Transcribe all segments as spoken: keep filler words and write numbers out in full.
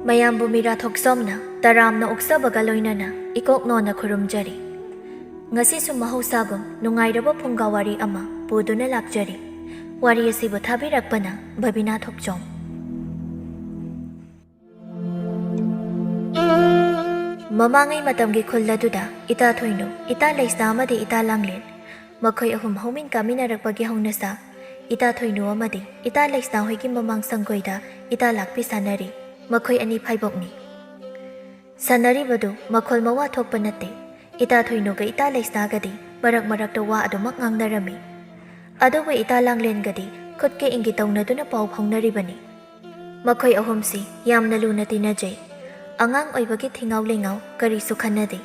ꯄꯌꯥꯝꯕꯨ ꯃꯤꯔꯥ ꯊꯣꯛꯆꯣꯝꯅ ꯇꯔꯥꯝꯅ ꯑꯣꯛꯆꯕꯒ ꯂꯣꯏꯅꯅ ꯏꯀꯣꯛ ꯅꯣꯟꯅ ꯈꯨꯔꯨꯝꯖꯔꯤ꯫ ꯉꯁꯤꯁꯨ ꯃꯍꯧꯁꯥꯒꯨꯝ ꯅꯨꯡꯉꯥꯏꯔꯕ ꯐꯨꯡꯒꯥ ꯋꯥꯔꯤ ꯑꯃ ꯄꯨꯗꯨꯅ ꯂꯥꯛꯆꯔꯤ꯫ ꯋꯥꯔꯤ ꯑꯁꯤꯕꯨ ꯊꯥꯕꯤꯔꯛꯄꯅ ꯕꯕꯤꯅꯥ ꯊꯣꯛꯆꯣꯝ꯫ ꯃꯃꯥꯡꯉꯩ ꯃꯇꯝꯒꯤ ꯈꯨꯜ ꯑꯗꯨꯗ ꯏꯇꯥ ꯊꯣꯏꯅꯨ, ꯏꯇꯥ ꯂꯩꯁꯅꯥ ꯑꯃꯗꯤ ꯏꯇꯥ ꯂꯥꯡꯂꯦꯟ, ꯃꯈꯣꯏ ꯑꯍꯨꯝ ꯍꯧꯃꯤꯟ ꯀꯥꯃꯤꯟꯅꯔꯛꯄꯒꯤ ꯍꯧꯅꯁꯥ ꯏꯇꯥ ꯊꯣꯏꯅꯨ ꯑꯃꯗꯤ ꯏꯇꯥ ꯂꯩꯁꯅꯥ ꯍꯣꯏꯒꯤ ꯃꯃꯥꯡ ꯁꯪꯒꯣꯏꯗ ꯏꯇꯥ ꯂꯥꯛꯄꯤ ꯁꯥꯟꯅꯔꯤ꯫ ꯃꯈꯣꯏ ꯑꯅꯤ ꯐꯥꯏꯕꯣꯛꯅꯤ꯫ ꯁꯥꯟꯅꯔꯤꯕꯗꯨ ꯃꯈꯣꯜ ꯃꯋꯥ ꯊꯣꯛꯄ ꯅꯠꯇꯦ꯫ ꯏꯇꯥ ꯊꯣꯏꯅꯨꯒ ꯏꯇꯥ ꯂꯩꯁꯅꯥꯒꯗꯤ ꯃꯔꯛ ꯃꯔꯛꯇ ꯋꯥ ꯑꯗꯨꯃꯛ ꯉꯥꯡꯅꯔꯝꯃꯤ꯫ ꯑꯗꯨꯕꯨ ꯏꯇꯥ ꯂꯥꯡꯂꯦꯟꯒꯗꯤ ꯈꯨꯠꯀ ꯏꯪꯒꯤ ꯇꯧꯅꯗꯨꯅ ꯄꯥꯎ ꯐꯥꯎꯅꯔꯤꯕꯅꯤ꯫ ꯃꯈꯣꯏ ꯑꯍꯨꯝꯁꯤ ꯌꯥꯝꯅ ꯂꯨꯅ ꯇꯤꯟꯅꯖꯩ꯫ ꯑꯉꯥꯡ ꯑꯣꯏꯕꯒꯤ ꯊꯤꯉꯥꯎ ꯂꯩꯉꯥꯎ ꯀꯔꯤꯁꯨ ꯈꯟꯅꯗꯦ꯫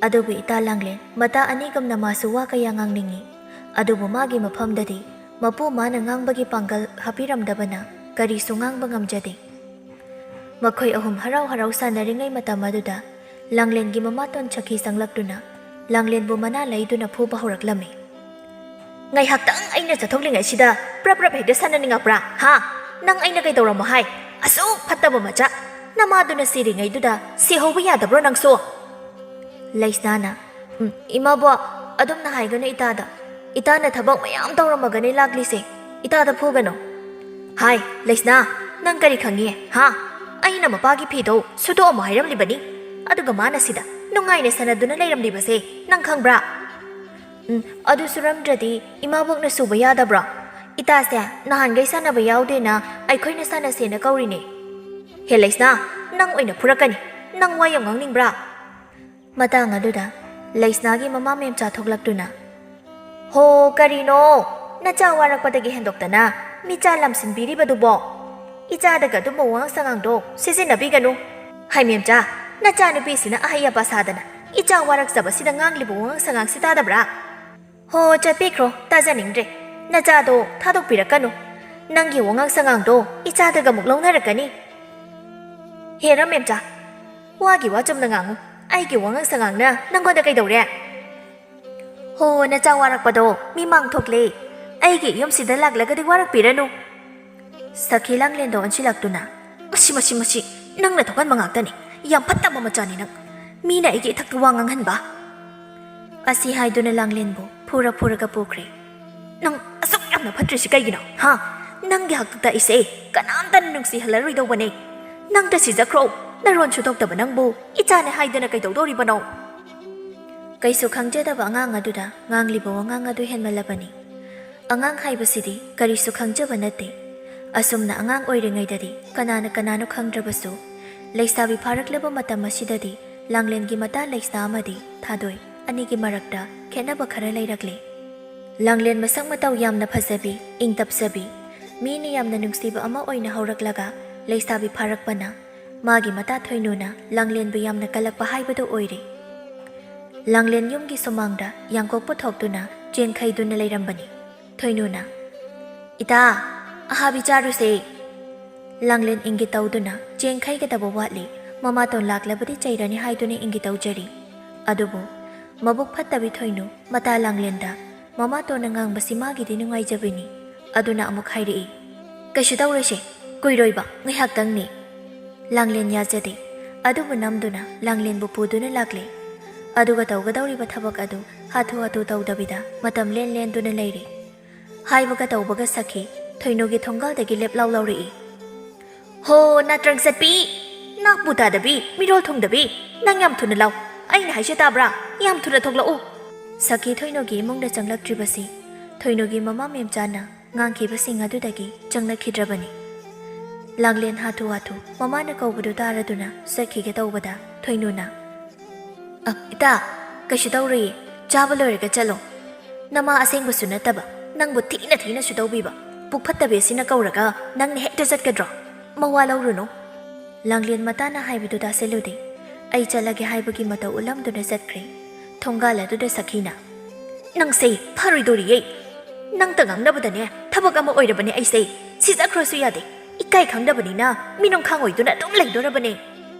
ꯑꯗꯨꯕꯨ ꯏꯇꯥ ꯂꯥꯡꯂꯦꯟ ꯃꯇꯥ ꯑꯅꯤꯒꯨꯝꯅ ꯃꯥꯁꯨ ꯋꯥ ꯀꯌꯥ ꯉꯥꯡꯅꯤꯡꯏ꯫ ꯑꯗꯨꯕꯨ ꯃꯥꯒꯤ ꯃꯐꯝꯗꯗꯤ ꯃꯄꯨ ꯃꯥꯅ ꯉꯥꯡꯕꯒꯤ ꯄꯥꯡꯒꯜ ꯍꯥꯞꯄꯤꯔꯝꯗꯕꯅ ꯀꯔꯤꯁꯨ ꯉꯥꯡꯕ ꯉꯝꯖꯗꯦ꯫ ꯃꯈꯣꯏ ꯑꯍꯨꯝ ꯍꯔꯥꯎ ꯍꯔꯥꯎ ꯁꯥꯟꯅꯔꯤꯉꯩ ꯃꯇꯝ ꯑꯗꯨꯗ ꯂꯥꯡꯂꯦꯟꯒꯤ ꯃꯃꯥꯇꯣꯟ ꯁꯈꯤ ꯆꯪꯂꯛꯇꯨꯅ ꯂꯥꯡꯂꯦꯟꯕꯨ ꯃꯅꯥ ꯂꯩꯗꯨꯅ ꯐꯨꯕ ꯍꯧꯔꯛꯂꯝꯃꯤ꯫ "ꯉꯥꯏꯍꯥꯛꯇꯪ ꯑꯩꯅ ꯆꯠꯊꯣꯛꯂꯤꯉꯩꯁꯤꯗ ꯄ꯭ꯔꯞ ꯄ꯭ꯔꯞ ꯍꯦꯛꯇ ꯁꯥꯟꯅꯅꯤꯡꯉꯛꯄ꯭ꯔꯥ? ꯍꯥ? ꯅꯪ ꯑꯩꯅ ꯀꯩꯗꯧꯔꯝꯃꯣ ꯍꯥꯏ? ꯑꯁꯨꯛ ꯐꯠꯇꯕ ꯃꯆꯥ! ꯅꯃꯥꯗꯨꯅ ꯁꯤꯔꯤꯉꯩꯗꯨꯗ ꯁꯤꯍꯧꯕ ꯌꯥꯗꯕ꯭ꯔꯣ ꯅꯪꯁꯨ?" ꯂꯩꯁꯅꯥꯅ, "ꯎꯝ, ꯏꯃꯥꯕꯣꯛ, ꯑꯗꯨꯝꯅ ꯍꯥꯏꯒꯅꯨ ꯏꯇꯥꯗ꯫ ꯏꯇꯥꯅ ꯊꯕꯛ ꯃꯌꯥꯝ ꯇꯧꯔꯝꯃꯒꯅꯤ ꯂꯥꯛꯂꯤꯁꯦ꯫ ꯏꯇꯥꯗ ꯐꯨꯒꯅꯨ꯫" "ꯍꯥꯏ, ꯂꯩꯁꯅꯥ, ꯅꯪ ꯀꯔꯤ ꯈꯪꯉꯤ, ꯍꯥ? ꯑꯩꯅ ꯃꯄꯥꯒꯤ ꯐꯤꯗꯣ ꯁꯨꯗꯣꯛꯑꯝꯃꯣ ꯍꯥꯏꯔꯝꯂꯤꯕꯅꯤ꯫ ꯑꯗꯨꯒ ꯃꯥꯅ ꯁꯤꯗ ꯅꯨꯡꯉꯥꯏꯅ ꯁꯥꯟꯅꯗꯨꯅ ꯂꯩꯔꯝꯂꯤꯕꯁꯦ ꯅꯪ ꯈꯪꯕ꯭ꯔꯥ?" "ꯎꯝ, ꯑꯗꯨ ꯁꯨꯔꯝꯗ꯭ꯔꯗꯤ ꯏꯃꯥꯕꯣꯛꯅ ꯁꯨꯕ ꯌꯥꯗꯕ꯭ꯔꯣ? ꯏꯇꯥꯁꯦ ꯅꯍꯥꯟꯈꯩ ꯁꯥꯟꯅꯕ ꯌꯥꯎꯗꯦꯅ ꯑꯩꯈꯣꯏꯅ ꯁꯥꯟꯅꯁꯦꯅ ꯀꯧꯔꯤꯅꯦ꯫" "ꯍꯦ ꯂꯩꯁꯅꯥ, ꯅꯪ ꯑꯣꯏꯅ ꯐꯨꯔꯛꯀꯅꯤ꯫ ꯅꯪ ꯋꯥ ꯌꯥꯝ ꯉꯥꯡꯅꯤꯡꯕ꯭ꯔꯥ?" ꯃꯇꯥꯡ ꯑꯗꯨꯗ ꯂꯩꯁꯅꯥꯒꯤ ꯃꯃꯥ ꯃꯦꯝꯆꯥ ꯊꯣꯛꯂꯛꯇꯨꯅ, "ꯍꯣ, ꯀꯔꯤꯅꯣ? ꯅꯆꯥ ꯋꯥꯔꯛꯄꯗꯒꯤ ꯍꯦꯟꯗꯣꯛꯇꯅ ꯃꯤꯆꯥ ꯂꯝꯁꯤꯟꯕꯤꯔꯤꯕꯗꯨꯕꯣ? ꯏꯆꯥꯗꯒ ꯑꯗꯨꯝꯕ ꯋꯥꯉꯥꯡ ꯁꯉꯥꯡꯗꯣ ꯁꯤꯖꯤꯟꯅꯕꯤꯒꯅꯨ꯫ ꯍꯥꯏ ꯃꯦꯝꯆꯥ, ꯅꯆꯥꯅꯨꯄꯤꯁꯤꯅ ꯑꯍꯩ ꯑꯄꯥ ꯁꯥꯗꯅ ꯏꯆꯥ ꯋꯥꯔꯛꯆꯕꯁꯤꯗ ꯉꯥꯡꯂꯤꯕ ꯋꯥꯉꯥꯡ ꯁꯉꯥꯡꯁꯤ ꯇꯥꯗꯕ꯭ꯔꯥ? ꯍꯣ, ꯆꯠꯄꯤꯈ꯭ꯔꯣ, ꯇꯥꯖꯅꯤꯡꯗ꯭ꯔꯦ꯫ ꯅꯆꯥꯗꯣ ꯊꯥꯗꯣꯛꯄꯤꯔꯛꯀꯅꯨ꯫ ꯅꯪꯒꯤ ꯋꯥꯉꯥꯡ ꯁꯉꯥꯡꯗꯣ ꯏꯆꯥꯗꯒ ꯑꯃꯨꯛ ꯂꯧꯅꯔꯛꯀꯅꯤ꯫" "ꯍꯦꯔꯥ ꯃꯦꯝꯆꯥ, ꯋꯥꯒꯤ ꯋꯥ ꯆꯨꯝꯅ ꯉꯥꯡꯉꯨ꯫ ꯑꯩꯒꯤ ꯋꯥꯉꯥꯡ ꯁꯉꯥꯡꯅ ꯅꯪꯉꯣꯟꯗ ꯀꯩꯗꯧꯔꯦ?" "ꯍꯣ, ꯅꯆꯥ ꯋꯥꯔꯛꯄꯗꯣ ꯃꯤꯃꯥꯡ ꯊꯣꯛꯂꯦ꯫ ꯑꯩꯒꯤ ꯌꯨꯝꯁꯤꯗ ꯂꯥꯛꯂꯒꯗꯤ ꯋꯥꯔꯛꯄꯤꯔꯅꯨ꯫" ꯁꯈꯤ ꯂꯥꯡꯂꯦꯟꯗ ꯑꯣꯟꯁꯤꯜꯂꯛꯇꯨꯅ, "ꯃꯁꯤ, ꯃꯁꯤ, ꯃꯁꯤ, ꯅꯪꯅ ꯊꯣꯛꯍꯟꯕ ꯉꯥꯛꯇꯅꯤ꯫ ꯌꯥꯝ ꯐꯠꯇꯕ ꯃꯆꯥꯅꯤ ꯅꯪ꯫ ꯃꯤꯅ ꯑꯩꯒꯤ ꯏꯊꯛꯇ ꯋꯥ ꯉꯥꯡꯍꯟꯕ꯫ ꯑꯁꯤ ꯍꯥꯏꯗꯨꯅ ꯂꯥꯡꯂꯦꯟꯕꯨ ꯐꯨꯔ ꯐꯨꯔꯒ ꯄꯨꯈ꯭ꯔꯦ꯫ ꯅꯪ ꯑꯁꯨꯛ ꯌꯥꯝꯅ ꯐꯠꯇ꯭ꯔꯤꯁꯤ ꯀꯩꯒꯤꯅꯣ? ꯍꯥ? ꯅꯪꯒꯤ ꯍꯥꯛꯇꯛꯇ ꯑꯩꯁꯦ ꯀꯅꯥꯝꯇꯅ ꯅꯨꯡꯁꯤꯍꯜꯂꯔꯣꯏꯗꯧꯕꯅꯦ꯫ ꯅꯪꯗ ꯁꯤꯖꯈ꯭ꯔꯣ꯫ ꯅꯔꯣꯟ ꯁꯨꯗꯣꯛꯇꯕ ꯅꯪꯕꯨ ꯏꯆꯥꯅꯦ ꯍꯥꯏꯗꯅ ꯀꯩꯗꯧꯗꯧꯔꯤꯕꯅꯣ? ꯀꯩꯁꯨ ꯈꯪꯖꯗꯕ ꯑꯉꯥꯡ ꯑꯗꯨꯗ ꯉꯥꯡꯂꯤꯕ ꯋꯥꯉꯥꯡ ꯑꯗꯨ ꯍꯦꯟꯃꯜꯂꯕꯅꯤ꯫ ꯑꯉꯥꯡ ꯍꯥꯏꯕꯁꯤꯗꯤ ꯀꯔꯤꯁꯨ ꯈꯪꯖꯕ ꯅꯠꯇꯦ꯫ ꯑꯁꯨꯝꯅ ꯑꯉꯥꯡ ꯑꯣꯏꯔꯤꯉꯩꯗꯗꯤ ꯀꯅꯥꯅ ꯀꯅꯥꯅꯣ ꯈꯪꯗ꯭ꯔꯕꯁꯨ, ꯂꯩꯁꯥꯕꯤ ꯐꯥꯔꯛꯂꯕ ꯃꯇꯝ ꯑꯁꯤꯗꯗꯤ ꯂꯥꯡꯂꯦꯟꯒꯤ ꯃꯇꯥ ꯂꯩꯁꯥ ꯑꯃꯗꯤ ꯊꯥꯗꯣꯏ ꯑꯅꯤꯒꯤ ꯃꯔꯛꯇ ꯈꯦꯠꯅꯕ ꯈꯔ ꯂꯩꯔꯛꯂꯦ꯫ ꯂꯥꯡꯂꯦꯟ ꯃꯁꯛ ꯃꯇꯧ ꯌꯥꯝꯅ ꯐꯖꯕꯤ, ꯏꯪ ꯇꯞꯆꯕꯤ, ꯃꯤꯅ ꯌꯥꯝꯅ ꯅꯨꯡꯁꯤꯕ ꯑꯃ ꯑꯣꯏꯅ ꯍꯧꯔꯛꯂꯒ ꯂꯩꯁꯥꯕꯤ ꯐꯥꯔꯛꯄꯅ ꯃꯥꯒꯤ ꯃꯇꯥ ꯊꯣꯏꯅꯨꯅ ꯂꯥꯡꯂꯦꯟꯕꯨ ꯌꯥꯝꯅ ꯀꯜꯂꯛꯄ ꯍꯥꯏꯕꯗꯨ ꯑꯣꯏꯔꯦ꯫ ꯂꯥꯡꯂꯦꯟ ꯌꯨꯝꯒꯤ ꯁꯨꯃꯥꯡꯗ ꯌꯥꯡꯀꯣꯛ ꯄꯨꯊꯣꯛꯇꯨꯅ ꯆꯦꯡ ꯈꯩꯗꯨꯅ ꯂꯩꯔꯝꯕꯅꯤ꯫ ꯊꯣꯏꯅꯨꯅ, "ꯏꯇꯥ, ꯑꯍꯥꯕꯤ ꯆꯥꯔꯨꯁꯦ!" ꯂꯥꯡꯂꯦꯟ ꯏꯪꯒꯤꯠ ꯇꯧꯗꯨꯅ ꯆꯦꯡ ꯈꯩꯒꯗꯕ ꯋꯥꯠꯂꯤ, ꯃꯃꯥꯇꯣꯟ ꯂꯥꯛꯂꯕꯗꯤ ꯆꯩꯔꯅꯤ ꯍꯥꯏꯗꯨꯅ ꯏꯪꯒꯤꯠ ꯇꯧꯖꯔꯤ꯫ ꯑꯗꯨꯕꯨ ꯃꯕꯨꯛ ꯐꯠꯇꯕꯤ ꯊꯣꯏꯅꯨ ꯃꯇꯥ ꯂꯥꯡꯂꯦꯟꯗ ꯃꯃꯥꯇꯣꯟꯅ ꯉꯥꯡꯕꯁꯤ ꯃꯥꯒꯤꯗꯤ ꯅꯨꯡꯉꯥꯏꯖꯕꯤꯅꯤ, ꯑꯗꯨꯅ ꯑꯃꯨꯛ ꯍꯥꯏꯔꯛꯏ, "ꯀꯩꯁꯨ ꯇꯧꯔꯣꯏꯁꯦ, ꯀꯨꯏꯔꯣꯏꯕ, ꯉꯥꯏꯍꯥꯛꯇꯪꯅꯤ꯫" ꯂꯥꯡꯂꯦꯟ ꯌꯥꯖꯗꯦ, ꯑꯗꯨꯕꯨ ꯅꯝꯗꯨꯅ ꯂꯥꯡꯂꯦꯟꯕꯨ ꯄꯨꯗꯨꯅ ꯂꯥꯛꯂꯦ꯫ ꯑꯗꯨꯒ ꯇꯧꯒꯗꯧꯔꯤꯕ ꯊꯕꯛ ꯑꯗꯨ ꯍꯥꯊꯨ ꯍꯥꯊꯨ ꯇꯧꯗꯕꯤꯗ ꯃꯇꯝ ꯂꯦꯟ ꯂꯦꯟꯗꯨꯅ ꯂꯩꯔꯦ꯫ ꯍꯥꯏꯕꯒ ꯇꯧꯕꯒ ꯁꯈꯤ ꯊꯣꯏꯅꯨꯒꯤ ꯊꯣꯡꯒꯥꯜꯗꯒꯤ ꯂꯦꯞ ꯂꯥꯎ ꯂꯥꯎꯔꯛꯏ, "ꯍꯣ, ꯅꯥꯇ꯭ꯔꯪ ꯆꯠꯄꯤ! ꯅꯥꯛꯄꯨ ꯇꯥꯗꯕꯤ, ꯃꯤꯔꯣꯜ ꯊꯨꯡꯗꯕꯤ! ꯅꯪ ꯌꯥꯝ ꯊꯨꯅ ꯂꯥꯎ! ꯑꯩꯅ ꯍꯥꯏꯁꯦ ꯇꯥꯕ꯭ꯔꯥ? ꯌꯥꯝ ꯊꯨꯅ ꯊꯣꯛꯂꯛꯎ!" ꯁꯈꯤ ꯊꯣꯏꯅꯨꯒꯤ ꯏꯃꯨꯡꯗ ꯆꯪꯂꯛꯇ꯭ꯔꯤꯕꯁꯤ ꯊꯣꯏꯅꯨꯒꯤ ꯃꯃꯥ ꯃꯦꯝꯆꯥꯅ ꯉꯥꯡꯈꯤꯕꯁꯤꯡ ꯑꯗꯨꯗꯒꯤ ꯆꯪꯂꯛꯈꯤꯗ꯭ꯔꯕꯅꯤ꯫ ꯂꯥꯡꯂꯦꯟ ꯍꯥꯊꯨ ꯍꯥꯊꯨ ꯃꯃꯥꯅ ꯀꯧꯕꯗꯨ ꯇꯥꯔꯗꯨꯅ ꯆꯠꯈꯤꯒꯦ ꯇꯧꯕꯗ ꯊꯣꯏꯅꯨꯅ, "ꯑ, ꯏꯇꯥ, ꯀꯩꯁꯨ ꯇꯧꯔꯣꯏꯌꯦ, ꯆꯥꯕ ꯂꯣꯏꯔꯒ ꯆꯠꯂꯣ꯫ ꯅꯃꯥ ꯑꯁꯦꯡꯕꯁꯨ ꯅꯠꯇꯕ, ꯅꯪꯕꯨ ꯊꯤꯅ ꯊꯤꯅꯁꯨ ꯇꯧꯕꯤꯕ, ꯄꯨꯛ ꯐꯠꯇꯕꯤ ꯑꯁꯤꯅ ꯀꯧꯔꯒ ꯅꯪꯅ ꯍꯦꯛꯇ ꯆꯠꯀꯗ꯭ꯔꯣ? ꯃꯋꯥ ꯂꯧꯔꯨꯅꯨ꯫" ꯂꯥꯡꯂꯦꯟ ꯃꯇꯥꯅ ꯍꯥꯏꯕꯗꯨ ꯇꯥꯁꯤꯜꯂꯨꯗꯦ꯫ ꯑꯩ ꯆꯠꯂꯒꯦ ꯍꯥꯏꯕꯒꯤ ꯃꯇꯧ ꯎꯠꯂꯝꯗꯨꯅ ꯆꯠꯈ꯭ꯔꯦ꯫ ꯊꯣꯡꯒꯥꯜ ꯑꯗꯨꯗ ꯁꯈꯤꯅ, "ꯅꯪꯁꯦ ꯐꯔꯣꯏꯗꯣꯔꯤꯌꯦ꯫ ꯅꯪꯇ ꯉꯥꯡꯅꯕꯗꯅꯦ ꯊꯕꯛ ꯑꯃ ꯑꯣꯏꯔꯕꯅꯦ ꯑꯩꯁꯦ꯫ ꯁꯤꯖꯈ꯭ꯔꯁꯨ ꯌꯥꯗꯦ꯫ ꯏꯀꯥꯏ ꯈꯪꯗꯕꯅꯤꯅ ꯃꯤꯅꯨꯡꯈꯥꯡ ꯑꯣꯏꯗꯨꯅ ꯑꯗꯨꯝ ꯂꯩꯗꯣꯔꯕꯅꯦ꯫"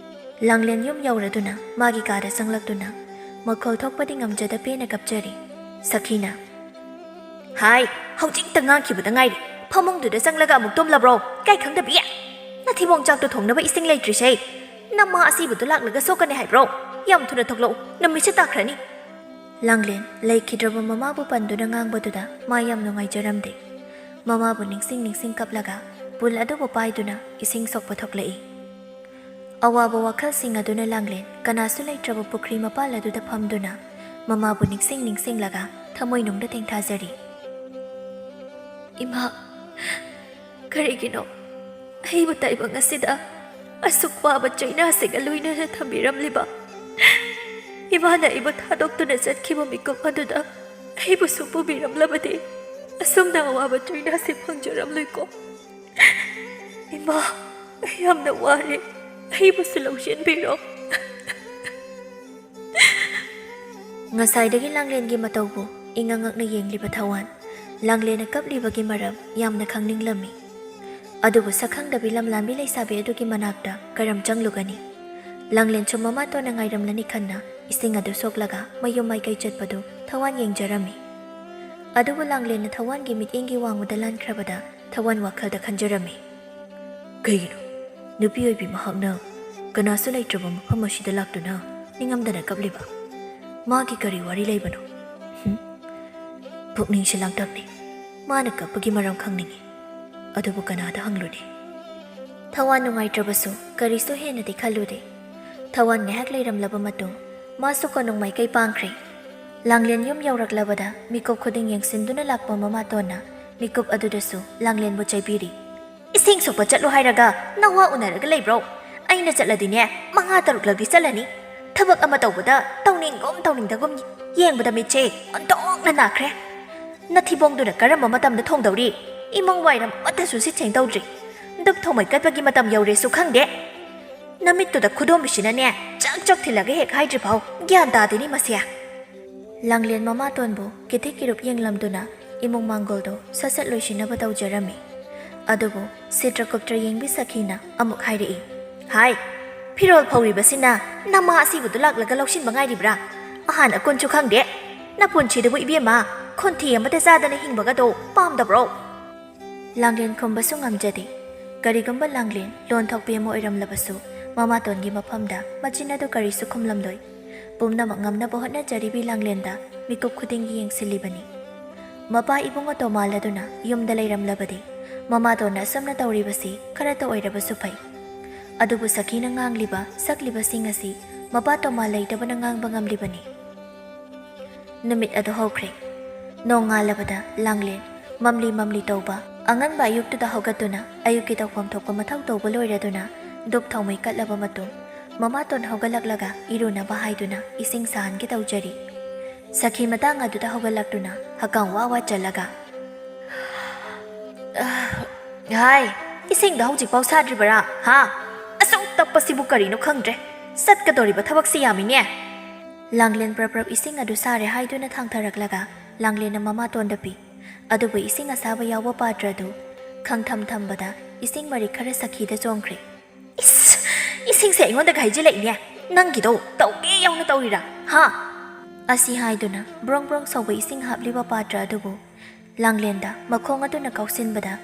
ꯂꯥꯡꯂꯦꯟ ꯌꯨꯝ ꯌꯧꯔꯗꯨꯅ ꯃꯥꯒꯤ ꯀꯥꯗ ꯆꯪꯂꯛꯇꯨꯅ ꯃꯈꯣꯜ ꯊꯣꯛꯄꯗꯤ ꯉꯝꯖꯗ ꯄꯦꯟꯅ ꯀꯞꯆꯔꯤ꯫ ꯁꯈꯤꯅ, "ꯍꯥꯏ, ꯍꯧꯖꯤꯛꯇ ꯉꯥꯡꯈꯤꯕꯗ ꯉꯥꯏꯔꯤ꯫ ꯐꯃꯨꯡꯗꯨꯗ ꯆꯪꯂꯒ ꯑꯃꯨꯛ ꯇꯨꯝꯂꯕ꯭ꯔꯣ? ꯏꯀꯥꯏ ꯈꯪꯗꯕꯤ! ꯅꯠꯇꯦ, ꯊꯤꯕꯣꯡ ꯆꯥꯛꯇꯣ ꯊꯣꯡꯅꯕ ꯏꯁꯤꯡ ꯂꯩꯇ꯭ꯔꯤꯁꯦ꯫ ꯅꯃꯥ ꯑꯁꯤꯕꯗꯨ ꯂꯥꯛꯂꯒ ꯁꯣꯛꯀꯅꯤ ꯍꯥꯏꯕ꯭ꯔꯣ? ꯌꯥꯝ ꯊꯨꯅ ꯊꯣꯛꯂꯛꯎ, ꯅꯨꯃꯤꯠꯁꯦ ꯇꯥꯈ꯭ꯔꯅꯤ꯫ ꯂꯥꯡꯂꯦꯟ ꯂꯩꯈꯤꯗ꯭ꯔꯕ ꯃꯃꯥꯕꯨ ꯄꯟꯗꯨꯅ ꯉꯥꯡꯕꯗꯨꯗ ꯃꯥ ꯌꯥꯝ ꯅꯨꯡꯉꯥꯏꯖꯔꯝꯗꯦ꯫ ꯃꯃꯥꯕꯨ ꯅꯤꯡꯁꯤꯡ ꯅꯤꯡꯁꯤꯡ ꯀꯞꯂꯒ ꯄꯨꯜ ꯑꯗꯨꯕꯨ ꯄꯥꯏꯗꯨꯅ ꯏꯁꯤꯡ ꯁꯣꯛꯄ ꯊꯣꯛꯂꯛꯏ꯫ ꯑꯋꯥꯕ ꯋꯥꯈꯜꯁꯤꯡ ꯑꯗꯨꯅ ꯂꯥꯡꯂꯦꯟ ꯀꯅꯥꯁꯨ ꯂꯩꯇ꯭ꯔꯕ ꯄꯨꯈ꯭ꯔꯤ ꯃꯄꯥꯜ ꯑꯗꯨꯗ ꯐꯝꯗꯨꯅ ꯃꯃꯥꯕꯨ ꯅꯤꯡꯁꯤꯡ ꯅꯤꯡꯁꯤꯡꯂꯒ ꯊꯃꯣꯏꯅꯨꯡꯗ ꯇꯦꯡꯊꯥꯖꯔꯤ꯫ "ꯏꯃꯥ, ꯀꯔꯤꯒꯤꯅꯣ ꯑꯩꯕꯨ ꯇꯥꯏꯕꯪ ꯑꯁꯤꯗ ꯑꯁꯨꯛ ꯋꯥꯕ ꯆꯩꯅꯥꯁꯤꯒ ꯂꯣꯏꯅꯅ ꯊꯝꯕꯤꯔꯝꯂꯤꯕ? ꯏꯃꯥꯅ ꯑꯩꯕꯨ ꯊꯥꯗꯣꯛꯇꯨꯅ ꯆꯠꯈꯤꯕ ꯃꯤꯀꯨꯞ ꯑꯗꯨꯗ ꯑꯩꯕꯨꯁꯨ ꯄꯨꯕꯤꯔꯝꯂꯕꯗꯤ ꯑꯁꯨꯝꯅ ꯑꯋꯥꯕ ꯆꯩꯅꯥꯁꯤ ꯐꯪꯖꯔꯝꯂꯣꯏꯀꯣ꯫ ꯏꯃꯥ, ꯑꯩ ꯌꯥꯝꯅ ꯋꯥꯔꯦ, ꯑꯩꯕꯨꯁꯨ ꯂꯧꯁꯤꯟꯕꯤꯔꯣ꯫" ꯉꯁꯥꯏꯗꯒꯤ ꯂꯥꯡꯂꯦꯟꯒꯤ ꯃꯇꯧꯕꯨ ꯏꯉꯛ ꯉꯛꯅ ꯌꯦꯡꯂꯤꯕ ꯊꯋꯥꯟ, ꯂꯥꯡꯂꯦꯟꯅ ꯀꯞꯂꯤꯕꯒꯤ ꯃꯔꯝ ꯌꯥꯝꯅ ꯈꯪꯅꯤꯡꯂꯝꯃꯤ꯫ ꯑꯗꯨꯕꯨ ꯁꯛꯈꯪꯗꯕꯤ ꯂꯝꯂꯥꯟꯕꯤ ꯂꯩꯁꯥꯕꯤ ꯑꯗꯨꯒꯤ ꯃꯅꯥꯛꯇ ꯀꯔꯝ ꯆꯪꯂꯨꯒꯅꯤ? ꯂꯥꯡꯂꯦꯟꯁꯨ ꯃꯃꯥꯇꯣꯟꯅ ꯉꯥꯏꯔꯝꯂꯅꯤ ꯈꯟꯅ ꯏꯁꯤꯡ ꯑꯗꯨ ꯁꯣꯛꯂꯒ ꯃꯌꯨꯝ ꯃꯥꯏꯀꯩ ꯆꯠꯄꯗꯨ ꯊꯋꯥꯟ ꯌꯦꯡꯖꯔꯝꯃꯤ꯫ ꯑꯗꯨꯕꯨ ꯂꯥꯡꯂꯦꯟꯅ ꯊꯋꯥꯟꯒꯤ ꯃꯤꯠꯌꯦꯡꯒꯤ ꯋꯥꯡꯃꯗ ꯂꯥꯟꯈ꯭ꯔꯕꯗ ꯊꯋꯥꯟ ꯋꯥꯈꯜꯗ ꯈꯟꯖꯔꯝꯃꯤ꯫ ꯀꯩꯒꯤꯅꯣ ꯅꯨꯄꯤ ꯑꯣꯏꯕꯤ ꯃꯍꯥꯛꯅ ꯀꯅꯥꯁꯨ ꯂꯩꯇ꯭ꯔꯕ ꯃꯐꯝ ꯑꯁꯤꯗ ꯂꯥꯛꯇꯨꯅ ꯅꯤꯡꯉꯝꯗꯅ ꯀꯞꯂꯤꯕ? ꯃꯥꯒꯤ ꯀꯔꯤ ꯋꯥꯔꯤ ꯂꯩꯕꯅꯣ? ꯍꯨꯝ? ꯄꯨꯛꯅꯤꯡꯁꯤ ꯂꯥꯡꯇꯛꯅꯤ꯫ ꯃꯥꯅ ꯀꯞꯄꯒꯤ ꯃꯔꯝ ꯈꯪꯅꯤꯡꯏ꯫ ꯑꯗꯨꯕꯨ ꯀꯅꯥꯗ ꯍꯪꯂꯨꯅꯤ? ꯊꯋꯥꯟ ꯅꯨꯡꯉꯥꯏꯇ꯭ꯔꯕꯁꯨ ꯀꯔꯤꯁꯨ ꯍꯦꯟꯅꯗꯤ ꯈꯜꯂꯨꯗꯦ꯫ ꯊꯋꯥꯟ ꯉꯥꯏꯍꯥꯛ ꯂꯩꯔꯝꯂꯕ ꯃꯇꯨꯡ ꯃꯥꯁꯨ ꯀꯣꯅꯨꯡ ꯃꯥꯏꯀꯩ ꯄꯥꯡꯈ꯭ꯔꯦ꯫ ꯂꯥꯡꯂꯦꯟ ꯌꯨꯝ ꯌꯧꯔꯛꯂꯕꯗ ꯃꯤꯀꯨꯞ ꯈꯨꯗꯤꯡ ꯌꯦꯡꯁꯤꯟꯗꯨꯅ ꯂꯥꯛꯄ ꯃꯃꯥꯇꯣꯟꯅ ꯃꯤꯀꯨꯞ ꯑꯗꯨꯗꯁꯨ ꯂꯥꯡꯂꯦꯟꯕꯨ ꯆꯩꯕꯤꯔꯤ꯫ "ꯏꯁꯤꯡ ꯁꯣꯛꯄ ꯆꯠꯂꯨ ꯍꯥꯏꯔꯒ ꯅꯋꯥ ꯎꯅꯔꯒ ꯂꯩꯕ꯭ꯔꯣ? ꯑꯩꯅ ꯆꯠꯂꯗꯤꯅꯦ, ꯃꯉꯥ ꯇꯔꯨꯛꯂꯛꯇꯤ ꯆꯠꯂꯅꯤ꯫ ꯊꯕꯛ ꯑꯃ ꯇꯧꯕꯗ ꯇꯧꯅꯤꯡꯒꯨꯝ ꯇꯧꯅꯤꯡꯗꯒꯨꯝ ꯌꯦꯡꯕꯗ ꯃꯤꯠꯁꯦ ꯑꯣꯟꯊꯣꯛꯅ ꯅꯥꯈ꯭ꯔꯦ꯫ ꯅꯊꯤꯕꯣꯡꯗꯨꯅ ꯀꯔꯝꯕ ꯃꯇꯝꯗ ꯊꯣꯡꯗꯧꯔꯤ? ꯏꯃꯨꯡ ꯋꯥꯏꯔꯝ ꯑꯃꯠꯇꯁꯨ ꯁꯤꯠ ꯁꯦꯡꯗꯧꯗ꯭ꯔꯤ꯫ ꯙꯨꯞ ꯊꯥꯎꯃꯩ ꯀꯠꯄꯒꯤ ꯃꯇꯝ ꯌꯧꯔꯦꯁꯨ ꯈꯪꯗꯦ꯫ ꯅꯃꯤꯠꯇꯨꯗ ꯈꯨꯗꯣꯝꯕꯤꯁꯤꯅꯅꯦ, ꯆꯛ ꯆꯛ ꯊꯤꯜꯂꯒ ꯍꯦꯛ ꯍꯥꯏꯗ꯭ꯔꯤꯐꯥꯎ ꯒ꯭ꯌꯥꯟ ꯇꯥꯗꯦꯅꯦ ꯃꯁꯦ꯫" ꯂꯥꯡꯂꯦꯟ ꯃꯃꯥꯇꯣꯟꯕꯨ ꯀꯤꯊꯤꯛ ꯀꯤꯔꯨꯞ ꯌꯦꯡꯂꯝꯗꯨꯅ ꯏꯃꯨꯡ ꯃꯥꯡꯒꯣꯜꯗꯨ ꯁꯠ ꯁꯠ ꯂꯣꯏꯁꯤꯟꯅꯕ ꯇꯧꯖꯔꯝꯃꯤ꯫ ꯑꯗꯨꯕꯨ ꯁꯤꯇ꯭ꯔꯒꯨꯞꯇ꯭ꯔ ꯌꯦꯡꯕꯤ ꯁꯈꯤꯅ ꯑꯃꯨꯛ ꯍꯥꯏꯔꯛꯏ, "ꯍꯥꯏ, ꯐꯤꯔꯣꯜ ꯐꯧꯔꯤꯕꯁꯤꯅ ꯅꯃꯥ ꯑꯁꯤꯕꯨꯗꯨ ꯂꯥꯛꯂꯒ ꯂꯧꯁꯤꯟꯕ ꯉꯥꯏꯔꯤꯕ꯭ꯔꯥ? ꯑꯍꯥꯟ ꯑꯀꯣꯟꯁꯨ ꯈꯪꯗꯦ꯫ ꯅꯄꯨꯟꯁꯤꯗꯨꯕꯨ ꯏꯕꯦꯝꯃ, ꯈꯣꯟꯊꯤ ꯑꯃꯇ ꯆꯥꯗꯅ ꯍꯤꯡꯕꯒꯗꯣ ꯄꯥꯝꯗꯕ꯭ꯔꯣ?" ꯂꯥꯡꯂꯦꯟ ꯈꯨꯝꯕꯁꯨ ꯉꯝꯖꯗꯦ꯫ ꯀꯔꯤꯒꯨꯝꯕ ꯂꯥꯡꯂꯦꯟ ꯂꯣꯟ ꯊꯣꯛꯄꯤ ꯑꯃ ꯑꯣꯏꯔꯝꯂꯕꯁꯨ, ꯃꯃꯥꯇꯣꯟꯒꯤ ꯃꯐꯝꯗ ꯃꯆꯤꯟ ꯑꯗꯨ ꯀꯔꯤꯁꯨ ꯈꯨꯝꯂꯝꯂꯣꯏ꯫ ꯄꯨꯝꯅꯃꯛ ꯉꯝꯅꯕ ꯍꯣꯠꯅꯖꯔꯤꯕꯤ ꯂꯥꯡꯂꯦꯟꯗ ꯃꯤꯀꯨꯞ ꯈꯨꯗꯤꯡꯒꯤ ꯌꯦꯡꯁꯤꯜꯂꯤꯕꯅꯤ꯫ ꯃꯄꯥ ꯏꯕꯨꯡꯉꯣ ꯇꯣꯃꯥꯜ ꯑꯗꯨꯅ ꯌꯨꯝꯗ ꯂꯩꯔꯝꯂꯕꯗꯤ, ꯃꯃꯥꯇꯣꯟꯅ ꯑꯁꯨꯝꯅ ꯇꯧꯔꯤꯕꯁꯤ ꯈꯔꯇ ꯑꯣꯏꯔꯕꯁꯨ ꯐꯩ꯫ ꯑꯗꯨꯕꯨ ꯁꯈꯤꯅ ꯉꯥꯡꯂꯤꯕ ꯁꯛꯂꯤꯕꯁꯤꯡ ꯑꯁꯤ ꯃꯄꯥ ꯇꯣꯃꯥꯜ ꯂꯩꯇꯕꯅ ꯉꯥꯡꯕ ꯉꯝꯂꯤꯕꯅꯤ꯫ ꯅꯨꯃꯤꯠ ꯑꯗꯨ ꯍꯧꯈ꯭ꯔꯦ꯫ ꯅꯣꯡꯉꯥꯜꯂꯕꯗ ꯂꯥꯡꯂꯦꯟ ꯃꯝꯂꯤ ꯃꯝꯂꯤ ꯇꯧꯕ ꯑꯉꯟꯕ ꯑꯌꯨꯛꯇꯨꯗ ꯍꯧꯒꯠꯇꯨꯅ ꯑꯌꯨꯛꯀꯤ ꯇꯧꯐꯝ ꯊꯣꯛꯄ ꯃꯊꯧ ꯇꯧꯕ ꯂꯣꯏꯔꯗꯨꯅ, ꯙꯨꯞ ꯊꯥꯎꯃꯩ ꯀꯠꯂꯕ ꯃꯇꯨꯡ, ꯃꯃꯥꯇꯣꯟ ꯍꯧꯒꯠꯂꯛꯂꯒ ꯏꯔꯨꯅꯕ ꯍꯥꯏꯗꯨꯅ ꯏꯁꯤꯡ ꯁꯥꯍꯟꯒꯦ ꯇꯧꯖꯔꯤ꯫ ꯁꯈꯤ ꯃꯇꯥꯡ ꯑꯗꯨꯗ ꯍꯧꯒꯠꯂꯛꯇꯨꯅ ꯍꯀꯥꯝ ꯋꯥ ꯋꯥ ꯆꯜꯂꯒ, "ꯍꯥꯏ, ꯏꯁꯤꯡꯗꯣ ꯍꯧꯖꯤꯛꯐꯥꯎ ꯁꯥꯗ꯭ꯔꯤꯕꯔꯥ? ꯍꯥ? ꯑꯁꯨꯛ ꯇꯞꯄꯁꯤꯕꯨ ꯀꯔꯤꯅꯣ ꯈꯪꯗ꯭ꯔꯦ꯫ ꯆꯠꯀꯗꯧꯔꯤꯕ ꯊꯕꯛꯁꯤ ꯌꯥꯝꯃꯤꯅꯦ!" ꯂꯥꯡꯂꯦꯟ ꯄ꯭ꯔꯞ ꯄ꯭ꯔꯞ ꯏꯁꯤꯡ ꯑꯗꯨ ꯁꯥꯔꯦ ꯍꯥꯏꯗꯨꯅ ꯊꯥꯡꯊꯔꯛꯂꯒ ꯂꯥꯡꯂꯦꯟꯅ ꯃꯃꯥꯇꯣꯟꯗ ꯄꯤ꯫ ꯑꯗꯨꯕꯨ ꯏꯁꯤꯡ ꯑꯁꯥꯕ ꯌꯥꯎꯕ ꯄꯥꯇ꯭ꯔ ꯑꯗꯨ ꯈꯪꯊꯝ ꯊꯝꯕꯗ ꯏꯁꯤꯡ ꯃꯔꯤꯛ ꯈꯔ ꯁꯈꯤꯗ ꯆꯣꯡꯈ꯭ꯔꯦ꯫ "ꯏꯁ! ꯏꯁꯤꯡꯁꯦ ꯑꯩꯉꯣꯟꯗꯒ ꯍꯩꯖꯤꯜꯂꯛꯏꯅꯦ꯫ ꯅꯪꯒꯤꯗꯣ ꯇꯧꯒꯦ ꯌꯥꯎꯅ ꯇꯧꯔꯤꯔꯥ? ꯍꯥ?" ꯑꯁꯤ ꯍꯥꯏꯗꯨꯅ ꯕ꯭ꯔꯣꯡ ꯕ꯭ꯔꯣꯡ ꯁꯧꯕ ꯏꯁꯤꯡ ꯍꯥꯞꯂꯤꯕ ꯄꯥꯇ꯭ꯔ ꯑꯗꯨꯕꯨ ꯂꯥꯡꯂꯦꯟꯗ ꯃꯈꯣꯡ ꯑꯗꯨꯅ ꯀꯥꯎꯁꯤꯟꯕꯗ,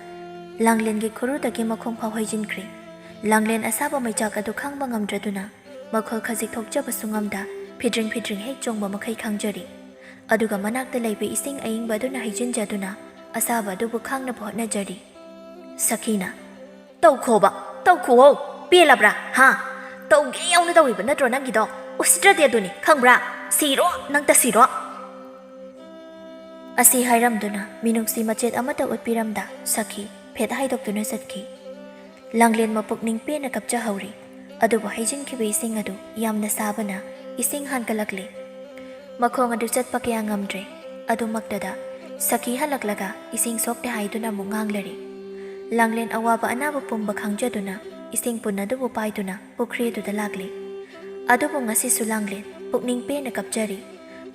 ꯂꯥꯡꯂꯦꯟꯒꯤ ꯈꯨꯔꯨꯗꯒꯤ ꯃꯈꯣꯡ ꯐꯥꯎ ꯍꯩꯖꯤꯟꯈ꯭ꯔꯦ꯫ ꯂꯥꯡꯂꯦꯟ ꯑꯁꯥꯕ ꯃꯩꯆꯥꯛ ꯑꯗꯨ ꯈꯥꯡꯕ ꯉꯝꯗ꯭ꯔꯗꯨꯅ ꯃꯈꯣꯜ ꯈꯖꯤꯛ ꯊꯣꯛꯆꯕꯁꯨ ꯉꯝꯗ, ꯐꯤꯗ꯭ꯔꯤꯡ ꯐꯤꯗ꯭ꯔꯤꯡ ꯍꯦꯛ ꯆꯣꯡꯕ ꯃꯈꯩ ꯈꯪꯖꯔꯤ꯫ ꯑꯗꯨꯒ ꯃꯅꯥꯛꯇ ꯂꯩꯕ ꯏꯁꯤꯡ ꯑꯏꯪꯕ ꯑꯗꯨꯅ ꯍꯩꯖꯤꯟꯖꯗꯨꯅ ꯑꯁꯥꯕ ꯑꯗꯨꯕꯨ ꯈꯥꯡꯅꯕ ꯍꯣꯠꯅꯖꯔꯤ꯫ ꯁꯈꯤꯅ, "ꯇꯧꯈꯣꯕ, ꯇꯧꯈꯣꯋꯣ, ꯄꯦꯜꯂꯕ꯭ꯔꯥ? ꯍꯥ? ꯇꯧꯒꯦ ꯌꯥꯎꯅ ꯇꯧꯔꯤꯕ ꯅꯠꯇ꯭ꯔꯣ ꯅꯪꯒꯤꯗꯣ? ꯎꯁꯤꯠꯇ꯭ꯔꯗꯤ ꯑꯗꯨꯅꯤ, ꯈꯪꯕ꯭ꯔꯥ? ꯁꯤꯔꯣ, ꯅꯪ ꯇꯁꯤꯔꯣ!" ꯑꯁꯤ ꯍꯥꯏꯔꯝꯗꯨꯅ ꯃꯤꯅꯨꯡꯁꯤ ꯃꯆꯦꯠ ꯑꯃꯠꯇ ꯎꯠꯄꯤꯔꯝꯗ ꯁꯈꯤ ꯐꯦꯠ ꯍꯥꯏꯗꯣꯛꯇꯨꯅ ꯆꯠꯈꯤ꯫ ꯂꯥꯡꯂꯦꯟ ꯃꯄꯨꯛꯅꯤꯡ ꯄꯦꯟꯅ ꯀꯞꯆꯍꯧꯔꯤ꯫ ꯑꯗꯨꯕꯨ ꯍꯩꯖꯤꯟꯈꯤꯕ ꯏꯁꯤꯡ ꯑꯗꯨ ꯌꯥꯝꯅ ꯁꯥꯕꯅ ꯏꯁꯤꯡ ꯍꯥꯟꯒꯠꯂꯛꯂꯦ꯫ ꯃꯈꯣꯡ ꯑꯗꯨ ꯆꯠꯄ ꯀꯌꯥ ꯉꯝꯗ꯭ꯔꯦ꯫ ꯑꯗꯨꯃꯛꯇꯗ ꯁꯈꯤ ꯍꯜꯂꯛꯂꯒ ꯏꯁꯤꯡ ꯁꯣꯛꯇꯦ ꯍꯥꯏꯗꯨꯅ ꯑꯃꯨꯛ ꯉꯥꯡꯂꯔꯦ꯫ ꯂꯥꯡꯂꯦꯟ ꯑꯋꯥꯕ ꯑꯅꯥꯕ ꯄꯨꯝꯕ ꯈꯪꯖꯗꯨꯅ ꯏꯁꯤꯡ ꯄꯨꯟ ꯑꯗꯨꯕꯨ ꯄꯥꯏꯗꯨꯅ ꯄꯨꯈ꯭ꯔꯤ ꯑꯗꯨꯗ ꯂꯥꯛꯂꯦ꯫ ꯑꯗꯨꯕꯨ ꯉꯁꯤꯁꯨ ꯂꯥꯡꯂꯦꯟ ꯄꯨꯛꯅꯤꯡ ꯄꯦꯟꯅ ꯀꯞꯆꯔꯤ꯫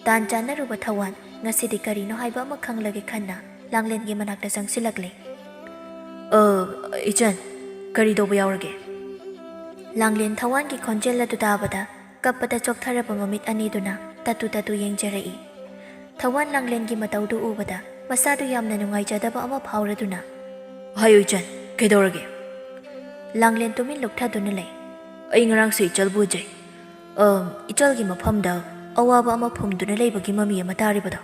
ꯇꯥꯟ ꯆꯥꯅꯔꯨꯕ ꯊꯋꯥꯟ ꯉꯁꯤꯗꯤ ꯀꯔꯤꯅꯣ ꯍꯥꯏꯕ ꯑꯃ ꯈꯪꯂꯒꯦ ꯈꯟꯅ ꯂꯥꯡꯂꯦꯟꯒꯤ ꯃꯅꯥꯛꯇ ꯆꯪꯁꯤꯜꯂꯛꯂꯦ꯫ "ꯑ, ꯏꯆꯟ, ꯀꯔꯤ ꯇꯧꯕ ꯌꯥꯎꯔꯒꯦ?" ꯂꯥꯡꯂꯦꯟ ꯊꯋꯥꯟꯒꯤ ꯈꯣꯟꯖꯦꯜ ꯑꯗꯨ ꯇꯥꯕꯗ ꯀꯞꯄꯗ ꯆꯣꯛꯊꯔꯕ ꯃꯃꯤꯠ ꯑꯅꯤꯗꯨꯅ ꯇꯠꯇꯨ ꯇꯠꯇꯨ ꯌꯦꯡꯖꯔꯛꯏ꯫ ꯊꯋꯥꯟ ꯂꯥꯡꯂꯦꯟꯒꯤ ꯃꯇꯧꯗꯨ ꯎꯕꯗ ꯃꯁꯥꯗꯨ ꯌꯥꯝꯅ ꯅꯨꯡꯉꯥꯏꯖꯗꯕ ꯑꯃ ꯐꯥꯎꯔꯗꯨꯅ, "ꯍꯥꯏꯌꯨ ꯏꯆꯟ, ꯀꯩꯗꯧꯔꯒꯦ?" ꯂꯥꯡꯂꯦꯟ ꯇꯨꯃꯤꯟ ꯂꯨꯞꯊꯗꯨꯅ ꯂꯩ꯫ ꯑꯩ ꯉꯔꯥꯡꯁꯨ ꯏꯆꯜꯕꯨ ꯎꯖꯩ꯫ ꯑꯝ, ꯏꯆꯜꯒꯤ ꯃꯐꯝꯗ ꯑꯋꯥꯕ ꯑꯃ ꯐꯨꯝꯗꯨꯅ ꯂꯩꯕꯒꯤ ꯃꯃꯤ ꯑꯃ ꯇꯥꯔꯤꯕꯗꯣ꯫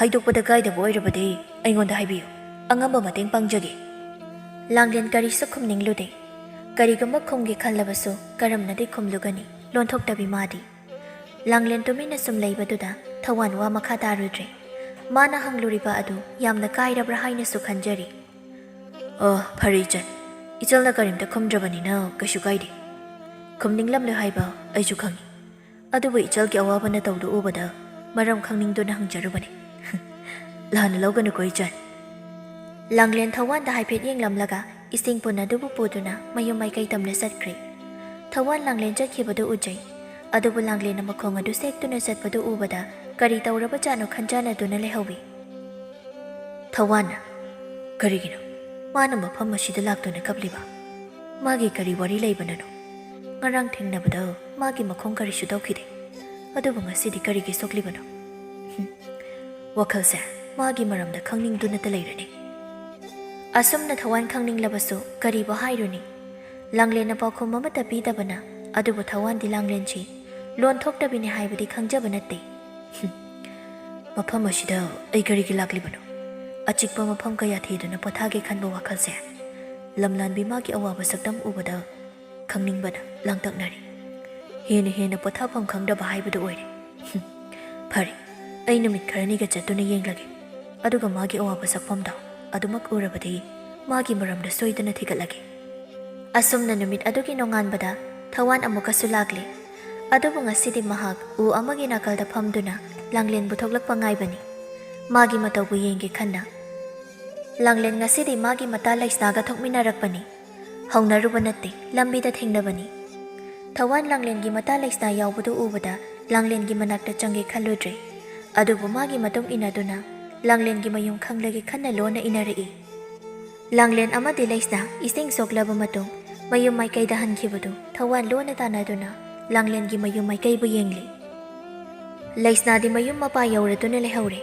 ꯍꯥꯏꯗꯣꯛꯄꯗ ꯀꯥꯏꯗꯕ ꯑꯣꯏꯔꯕꯗꯤ ꯑꯩꯉꯣꯟꯗ ꯍꯥꯏꯕꯤꯌꯨ꯫ ꯑꯉꯝꯕ ꯃꯇꯦꯡ ꯄꯥꯡꯖꯒꯦ꯫ ꯂꯥꯡꯂꯦꯟ ꯀꯔꯤꯁꯨ ꯈꯨꯝꯅꯤꯡꯂꯨꯗꯦ꯫ ꯀꯔꯤꯒꯨꯝꯕ ꯈꯨꯝꯒꯦ ꯈꯜꯂꯕꯁꯨ ꯀꯔꯝꯅꯗꯤ ꯈꯨꯝꯂꯨꯒꯅꯤ? ꯂꯣꯟꯊꯣꯛꯇꯕꯤ ꯃꯥꯗꯤ꯫ ꯂꯥꯡꯂꯦꯟ ꯇꯨꯃꯤꯟꯅ ꯁꯨꯝ ꯂꯩꯕꯗꯨꯗ ꯊꯋꯥꯟ ꯋꯥ ꯃꯈꯥ ꯇꯥꯔꯨꯗ꯭ꯔꯦ꯫ ꯃꯥꯅ ꯍꯪꯂꯨꯔꯤꯕ ꯑꯗꯨ ꯌꯥꯝꯅ ꯀꯥꯏꯔꯕ꯭ꯔꯥ ꯍꯥꯏꯅꯁꯨ ꯈꯟꯖꯔꯤ꯫ ꯑꯣ, ꯐꯔꯦ ꯏꯆꯟ꯫ ꯏꯆꯜꯅ ꯀꯔꯤꯝꯇ ꯈꯨꯝꯗ꯭ꯔꯕꯅꯤꯅ ꯀꯩꯁꯨ ꯀꯥꯏꯗꯦ꯫ ꯈꯨꯝꯅꯤꯡꯂꯝꯂꯣꯏ ꯍꯥꯏꯕ ꯑꯩꯁꯨ ꯈꯪꯏ꯫ ꯑꯗꯨꯕꯨ ꯏꯆꯜꯒꯤ ꯑꯋꯥꯕ ꯅꯇꯧꯗꯨ ꯎꯕꯗ ꯃꯔꯝ ꯈꯪꯅꯤꯡꯗꯨꯅ ꯍꯪꯖꯔꯨꯕꯅꯤ꯫ ꯂꯥꯟꯅ ꯂꯧꯒꯅꯨꯀꯣ ꯏꯆꯟ꯫ ꯂꯥꯡꯂꯦꯟ ꯊꯋꯥꯟꯗ ꯍꯥꯏꯐꯦꯠ ꯌꯦꯡꯂꯝꯂꯒ ꯏꯁꯤꯡ ꯄꯨꯟ ꯑꯗꯨꯕꯨ ꯄꯨꯗꯨꯅ ꯃꯌꯨꯝ ꯃꯥꯏꯀꯩ ꯇꯝꯅ ꯆꯠꯈ꯭ꯔꯦ꯫ ꯊꯋꯥꯟ ꯂꯥꯡꯂꯦꯟ ꯆꯠꯈꯤꯕꯗꯨ ꯎꯖꯩ꯫ ꯑꯗꯨꯕꯨ ꯂꯥꯡꯂꯦꯟꯅ ꯃꯈꯣꯡ ꯑꯗꯨ ꯁꯦꯛꯇꯨꯅ ꯆꯠꯄꯗꯨ ꯎꯕꯗ ꯀꯔꯤ ꯇꯧꯔꯕꯖꯥꯠꯅꯣ ꯈꯟꯖꯥꯟꯅꯗꯨꯅ ꯂꯩꯍꯧꯏ꯫ ꯊꯋꯥꯟꯅ, "ꯀꯔꯤꯒꯤꯅꯣ ꯃꯥꯅ ꯃꯐꯝ ꯑꯁꯤꯗ ꯂꯥꯛꯇꯨꯅ ꯀꯞꯂꯤꯕ? ꯃꯥꯒꯤ ꯀꯔꯤ ꯋꯥꯔꯤ ꯂꯩꯕꯅꯅꯣ? ꯉꯔꯥꯡ ꯊꯦꯡꯅꯕꯗ ꯃꯥꯒꯤ ꯃꯈꯣꯡ ꯀꯔꯤꯁꯨ ꯇꯧꯈꯤꯗꯦ꯫ ꯑꯗꯨꯕꯨ ꯉꯁꯤꯗꯤ ꯀꯔꯤꯒꯤ ꯁꯣꯛꯂꯤꯕꯅꯣ? ꯍꯨꯝ, ꯋꯥꯈꯜꯁꯦ ꯃꯥꯒꯤ ꯃꯔꯝꯗ ꯈꯪꯅꯤꯡꯗꯨꯅꯇ ꯂꯩꯔꯅꯤ꯫" ꯑꯁꯨꯝꯅ ꯊꯋꯥꯟ ꯈꯪꯅꯤꯡꯂꯕꯁꯨ ꯀꯔꯤꯕꯨ ꯍꯥꯏꯔꯨꯅꯤ? ꯂꯥꯡꯂꯦꯟꯅ ꯄꯥꯎꯈꯨꯝ ꯑꯃꯠꯇ ꯄꯤꯗꯕꯅ, ꯑꯗꯨꯕꯨ ꯊꯋꯥꯟꯗꯤ ꯂꯥꯡꯂꯦꯟꯁꯤ ꯂꯣꯟ ꯊꯣꯛꯇꯕꯤꯅꯤ ꯍꯥꯏꯕꯗꯤ ꯈꯪꯖꯕ ꯅꯠꯇꯦ꯫ ꯍꯨꯝ, ꯃꯐꯝ ꯑꯁꯤꯗ ꯑꯩ ꯀꯔꯤꯒꯤ ꯂꯥꯛꯂꯤꯕꯅꯣ? ꯑꯆꯤꯛꯄ ꯃꯐꯝ ꯀꯌꯥ ꯊꯤꯗꯨꯅ ꯄꯣꯊꯥꯒꯦ ꯈꯟꯕ ꯋꯥꯈꯜꯁꯦ ꯂꯝꯂꯥꯟꯕꯤ ꯃꯥꯒꯤ ꯑꯋꯥꯕ ꯁꯛꯇꯝ ꯎꯕꯗ ꯈꯪꯅꯤꯡꯕꯅ ꯂꯥꯡꯇꯛꯅꯔꯦ꯫ ꯍꯦꯟꯅ ꯍꯦꯟꯅ ꯄꯣꯊꯥꯐꯝ ꯈꯪꯗꯕ ꯍꯥꯏꯕꯗꯨ ꯑꯣꯏꯔꯦ꯫ ꯍꯨꯝ, ꯐꯔꯦ, ꯑꯩ ꯅꯨꯃꯤꯠ ꯈꯔꯅꯤꯒ ꯆꯠꯇꯨꯅ ꯌꯦꯡꯂꯒꯦ꯫ ꯑꯗꯨꯒ ꯃꯥꯒꯤ ꯑꯋꯥꯕ ꯁꯛꯐꯝꯗꯣ ꯑꯗꯨꯃꯛ ꯎꯔꯕꯗꯤ ꯃꯥꯒꯤ ꯃꯔꯝꯗ ꯁꯣꯏꯗꯅ ꯊꯤꯒꯠꯂꯒꯦ꯫ ꯑꯁꯨꯝꯅ ꯅꯨꯃꯤꯠ ꯑꯗꯨꯒꯤ ꯅꯣꯡꯉꯥꯟꯕꯗ ꯊꯋꯥꯟ ꯑꯃꯨꯛꯀꯁꯨ ꯂꯥꯛꯂꯦ꯫ ꯑꯗꯨꯕꯨ ꯉꯁꯤꯗꯤ ꯃꯍꯥꯛ ꯎ ꯑꯃꯒꯤ ꯅꯥꯀꯜꯗ ꯐꯝꯗꯨꯅ ꯂꯥꯡꯂꯦꯟꯕꯨ ꯊꯣꯛꯂꯛꯄ ꯉꯥꯏꯕꯅꯤ꯫ ꯃꯥꯒꯤ ꯃꯇꯧꯕꯨ ꯌꯦꯡꯒꯦ ꯈꯟꯅ꯫ ꯂꯥꯡꯂꯦꯟ ꯉꯁꯤꯗꯤ ꯃꯥꯒꯤ ꯃꯇꯥ ꯂꯩꯁꯅꯥꯒ ꯊꯣꯛꯃꯤꯟꯅꯔꯛꯄꯅꯤ꯫ ꯍꯧꯅꯔꯨꯕ ꯅꯠꯇꯦ, ꯂꯝꯕꯤꯗ ꯊꯦꯡꯅꯕꯅꯤ꯫ ꯊꯋꯥꯟ ꯂꯥꯡꯂꯦꯟꯒꯤ ꯃꯇꯥ ꯂꯩꯁꯅꯥ ꯌꯥꯎꯕꯗꯨ ꯎꯕꯗ ꯂꯥꯡꯂꯦꯟꯒꯤ ꯃꯅꯥꯛꯇ ꯆꯪꯒꯦ ꯈꯜꯂꯨꯗ꯭ꯔꯦ꯫ ꯑꯗꯨꯕꯨ ꯃꯥꯒꯤ ꯃꯇꯨꯡ ꯏꯟꯅꯗꯨꯅ ꯂꯥꯡꯂꯦꯟꯒꯤ ꯃꯌꯨꯝ ꯈꯪꯂꯒꯦ ꯈꯟꯅ ꯂꯣꯟꯅ ꯏꯟꯅꯔꯛꯏ꯫ ꯂꯥꯡꯂꯦꯟ ꯑꯃꯗꯤ ꯂꯩꯁꯅꯥ ꯏꯁꯤꯡ ꯁꯣꯛꯂꯕ ꯃꯇꯨꯡ ꯃꯌꯨꯝ ꯃꯥꯏꯀꯩꯗ ꯍꯟꯈꯤꯕꯗꯨ ꯊꯋꯥꯟ ꯂꯣꯟꯅ ꯇꯥꯟꯅꯗꯨꯅ ꯂꯥꯡꯂꯦꯟꯒꯤ ꯃꯌꯨꯝ ꯃꯥꯏꯀꯩꯕꯨ ꯌꯦꯡꯂꯤ꯫ ꯂꯩꯁꯅꯥꯗꯤ ꯃꯌꯨꯝ ꯃꯄꯥ ꯌꯧꯔꯗꯨꯅ ꯂꯩꯍꯧꯔꯦ꯫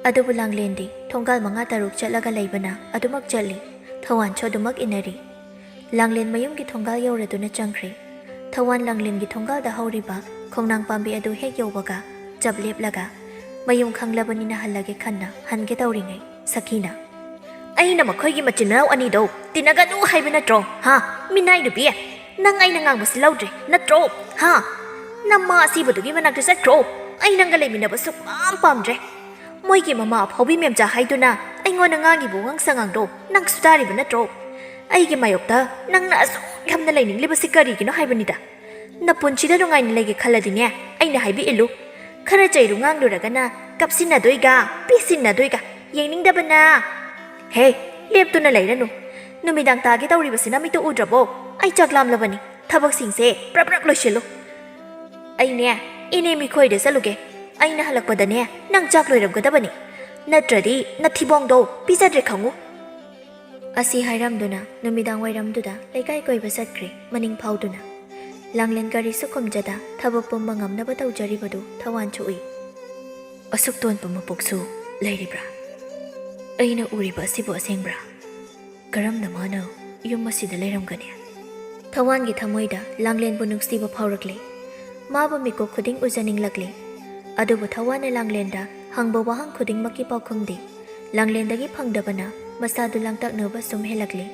ꯑꯗꯨꯕꯨ ꯂꯥꯡꯂꯦꯟꯗꯤ ꯊꯣꯡꯒꯥꯜ ꯃꯉꯥ ꯇꯔꯨꯛ ꯆꯠꯂꯒ ꯂꯩꯕꯅ ꯑꯗꯨꯃꯛ ꯆꯠꯂꯤ, ꯊꯋꯥꯟꯁꯨ ꯑꯗꯨꯃꯛ ꯏꯟꯅꯔꯤ꯫ ꯂꯥꯡꯂꯦꯟ ꯃꯌꯨꯝꯒꯤ ꯊꯣꯡꯒꯥꯜ ꯌꯧꯔꯗꯨꯅ ꯆꯪꯈ꯭ꯔꯦ꯫ ꯊꯋꯥꯟ ꯂꯥꯡꯂꯦꯟꯒꯤ ꯊꯣꯡꯒꯥꯜꯗ ꯍꯧꯔꯤꯕ ꯈꯣꯡꯅꯥꯡ ꯄꯥꯝꯕꯤ ꯑꯗꯨ ꯍꯦꯛ ꯌꯧꯕꯒ ꯆꯞ ꯂꯦꯞꯂꯒ, "ꯃꯌꯨꯝ ꯈꯪꯂꯕꯅꯤꯅ ꯍꯜꯂꯒꯦ ꯈꯟꯅ ꯍꯟꯒꯦ ꯇꯧꯔꯤꯉꯩ ꯁꯈꯤꯅ, "ꯑꯩꯅ ꯃꯈꯣꯏꯒꯤ ꯃꯆꯤꯟ ꯃꯅꯥꯎ ꯑꯅꯤꯗꯣ ꯇꯤꯟꯅꯒꯅꯨ ꯍꯥꯏꯕ ꯅꯠꯇ꯭ꯔꯣ? ꯍꯥ? ꯃꯤꯅꯥꯏ ꯅꯨꯄꯤ, ꯅꯪ ꯑꯩꯅ ꯉꯥꯡꯕꯁꯤ ꯂꯧꯗ꯭ꯔꯦ ꯅꯠꯇ꯭ꯔꯣ? ꯍꯥ? ꯅꯃꯥ ꯑꯁꯤꯕꯗꯨꯒꯤ ꯃꯅꯥꯛꯇ ꯆꯠꯈ꯭ꯔꯣ꯫ ꯑꯩ ꯅꯪꯒ ꯂꯩꯃꯤꯟꯅꯕ ꯁꯨꯛꯄꯥꯝ ꯄꯥꯝꯗ꯭ꯔꯦ꯫ ꯃꯣꯏꯒꯤ ꯃꯃꯥ ꯑꯐꯥꯎꯕꯤ ꯃꯦꯝꯆꯥ ꯍꯥꯏꯗꯨꯅ ꯑꯩꯉꯣꯟꯗ ꯉꯥꯡꯉꯤꯕ ꯋꯥꯉꯥꯡ ꯁꯉꯥꯡꯗꯣ ꯅꯪꯁꯨ ꯇꯥꯔꯤꯕ ꯅꯠꯇ꯭ꯔꯣ? ꯑꯩꯒꯤ ꯃꯥꯌꯣꯛꯇ ꯅꯪꯅ ꯑꯁꯨꯛ ꯌꯥꯝꯅ ꯂꯩꯅꯤꯡꯂꯤꯕꯁꯤ ꯀꯔꯤꯒꯤꯅꯣ ꯍꯥꯏꯕꯅꯤꯗ꯫ ꯅꯄꯨꯟꯁꯤꯗ ꯅꯨꯡꯉꯥꯏꯅ ꯂꯩꯒꯦ ꯈꯜꯂꯗꯤꯅꯦ, ꯑꯩꯅ ꯍꯥꯏꯕ ꯏꯜꯂꯨ꯫ ꯈꯔ ꯆꯩꯔꯨ ꯉꯥꯡꯂꯨꯔꯒꯅ ꯀꯞꯁꯤꯟꯅꯗꯣꯏꯒ ꯄꯤꯁꯤꯟꯅꯗꯣꯏꯒ ꯌꯦꯡꯅꯤꯡꯗꯕꯅ꯫ ꯍꯦ, ꯂꯦꯞꯇꯨꯅ ꯂꯩꯔꯅꯨ꯫ ꯅꯨꯃꯤꯗꯥꯡ ꯇꯥꯒꯦ ꯇꯧꯔꯤꯕꯁꯤꯅ ꯃꯤꯠꯇ ꯎꯗ꯭ꯔꯕꯣ? ꯑꯩ ꯆꯥꯛ ꯂꯥꯝꯂꯕꯅꯤ꯫ ꯊꯕꯛꯁꯤꯡꯁꯦ ꯄ꯭ꯔꯞ ꯄ꯭ꯔꯞ ꯂꯣꯏꯁꯤꯜꯂꯨ꯫ ꯑꯩꯅꯦ, ꯏꯅꯦ ꯃꯤꯈꯣꯏꯗ ꯆꯠꯂꯨꯒꯦ꯫ ꯑꯩꯅ ꯍꯜꯂꯛꯄꯗꯅꯦ, ꯅꯪ ꯆꯥꯛ ꯂꯣꯏꯔꯝꯒꯗꯕꯅꯤ꯫ ꯅꯠꯇ꯭ꯔꯗꯤ ꯅꯊꯤꯕꯣꯡꯗꯣ ꯄꯤꯖꯗ꯭ꯔꯦ ꯈꯪꯉꯨ꯫" ꯑꯁꯤ ꯍꯥꯏꯔꯝꯗꯨꯅ ꯅꯨꯃꯤꯗꯥꯡ ꯋꯥꯏꯔꯝꯗꯨꯗ ꯂꯩꯀꯥꯏ ꯀꯣꯏꯕ ꯆꯠꯈ꯭ꯔꯦ ꯃꯅꯤꯡ ꯐꯥꯎꯗꯨꯅ꯫ ꯂꯥꯡꯂꯦꯟ ꯀꯔꯤꯁꯨ ꯈꯨꯝꯖꯗ ꯊꯕꯛ ꯄꯨꯝꯕ ꯉꯝꯅꯕ ꯇꯧꯖꯔꯤꯕꯗꯨ ꯊꯋꯥꯟꯁꯨ ꯎꯏ꯫ "ꯑꯁꯨꯛ ꯇꯣꯟꯕ ꯃꯄꯣꯛꯁꯨ ꯂꯩꯔꯤꯕ꯭ꯔꯥ? ꯑꯩꯅ ꯎꯔꯤꯕ ꯑꯁꯤꯕꯨ ꯑꯁꯦꯡꯕ꯭ꯔꯥ? ꯀꯔꯝꯅ ꯃꯥꯅ ꯌꯨꯝ ꯑꯁꯤꯗ ꯂꯩꯔꯝꯒꯅꯤ?" ꯊꯋꯥꯟꯒꯤ ꯊꯃꯣꯏꯗ ꯂꯥꯡꯂꯦꯟꯕꯨ ꯅꯨꯡꯁꯤꯕ ꯐꯥꯎꯔꯛꯂꯦ꯫ ꯃꯥꯕꯨ ꯃꯤꯀꯨꯞ ꯈꯨꯗꯤꯡ ꯎꯖꯅꯤꯡꯂꯛꯂꯦ꯫ ꯑꯗꯨꯕꯨ ꯊꯋꯥꯟꯅ ꯂꯥꯡꯂꯦꯟꯗ ꯍꯪꯕ ꯋꯥꯍꯪ ꯈꯨꯗꯤꯡꯃꯛꯀꯤ ꯄꯥꯎꯈꯨꯝꯗꯤ ꯂꯥꯡꯂꯦꯟꯗꯒꯤ ꯐꯪꯗꯕꯅ ꯃꯁꯥꯗꯨ ꯂꯥꯡꯇꯛꯅꯕ ꯁꯨꯝ ꯍꯦꯜꯂꯛꯂꯦ꯫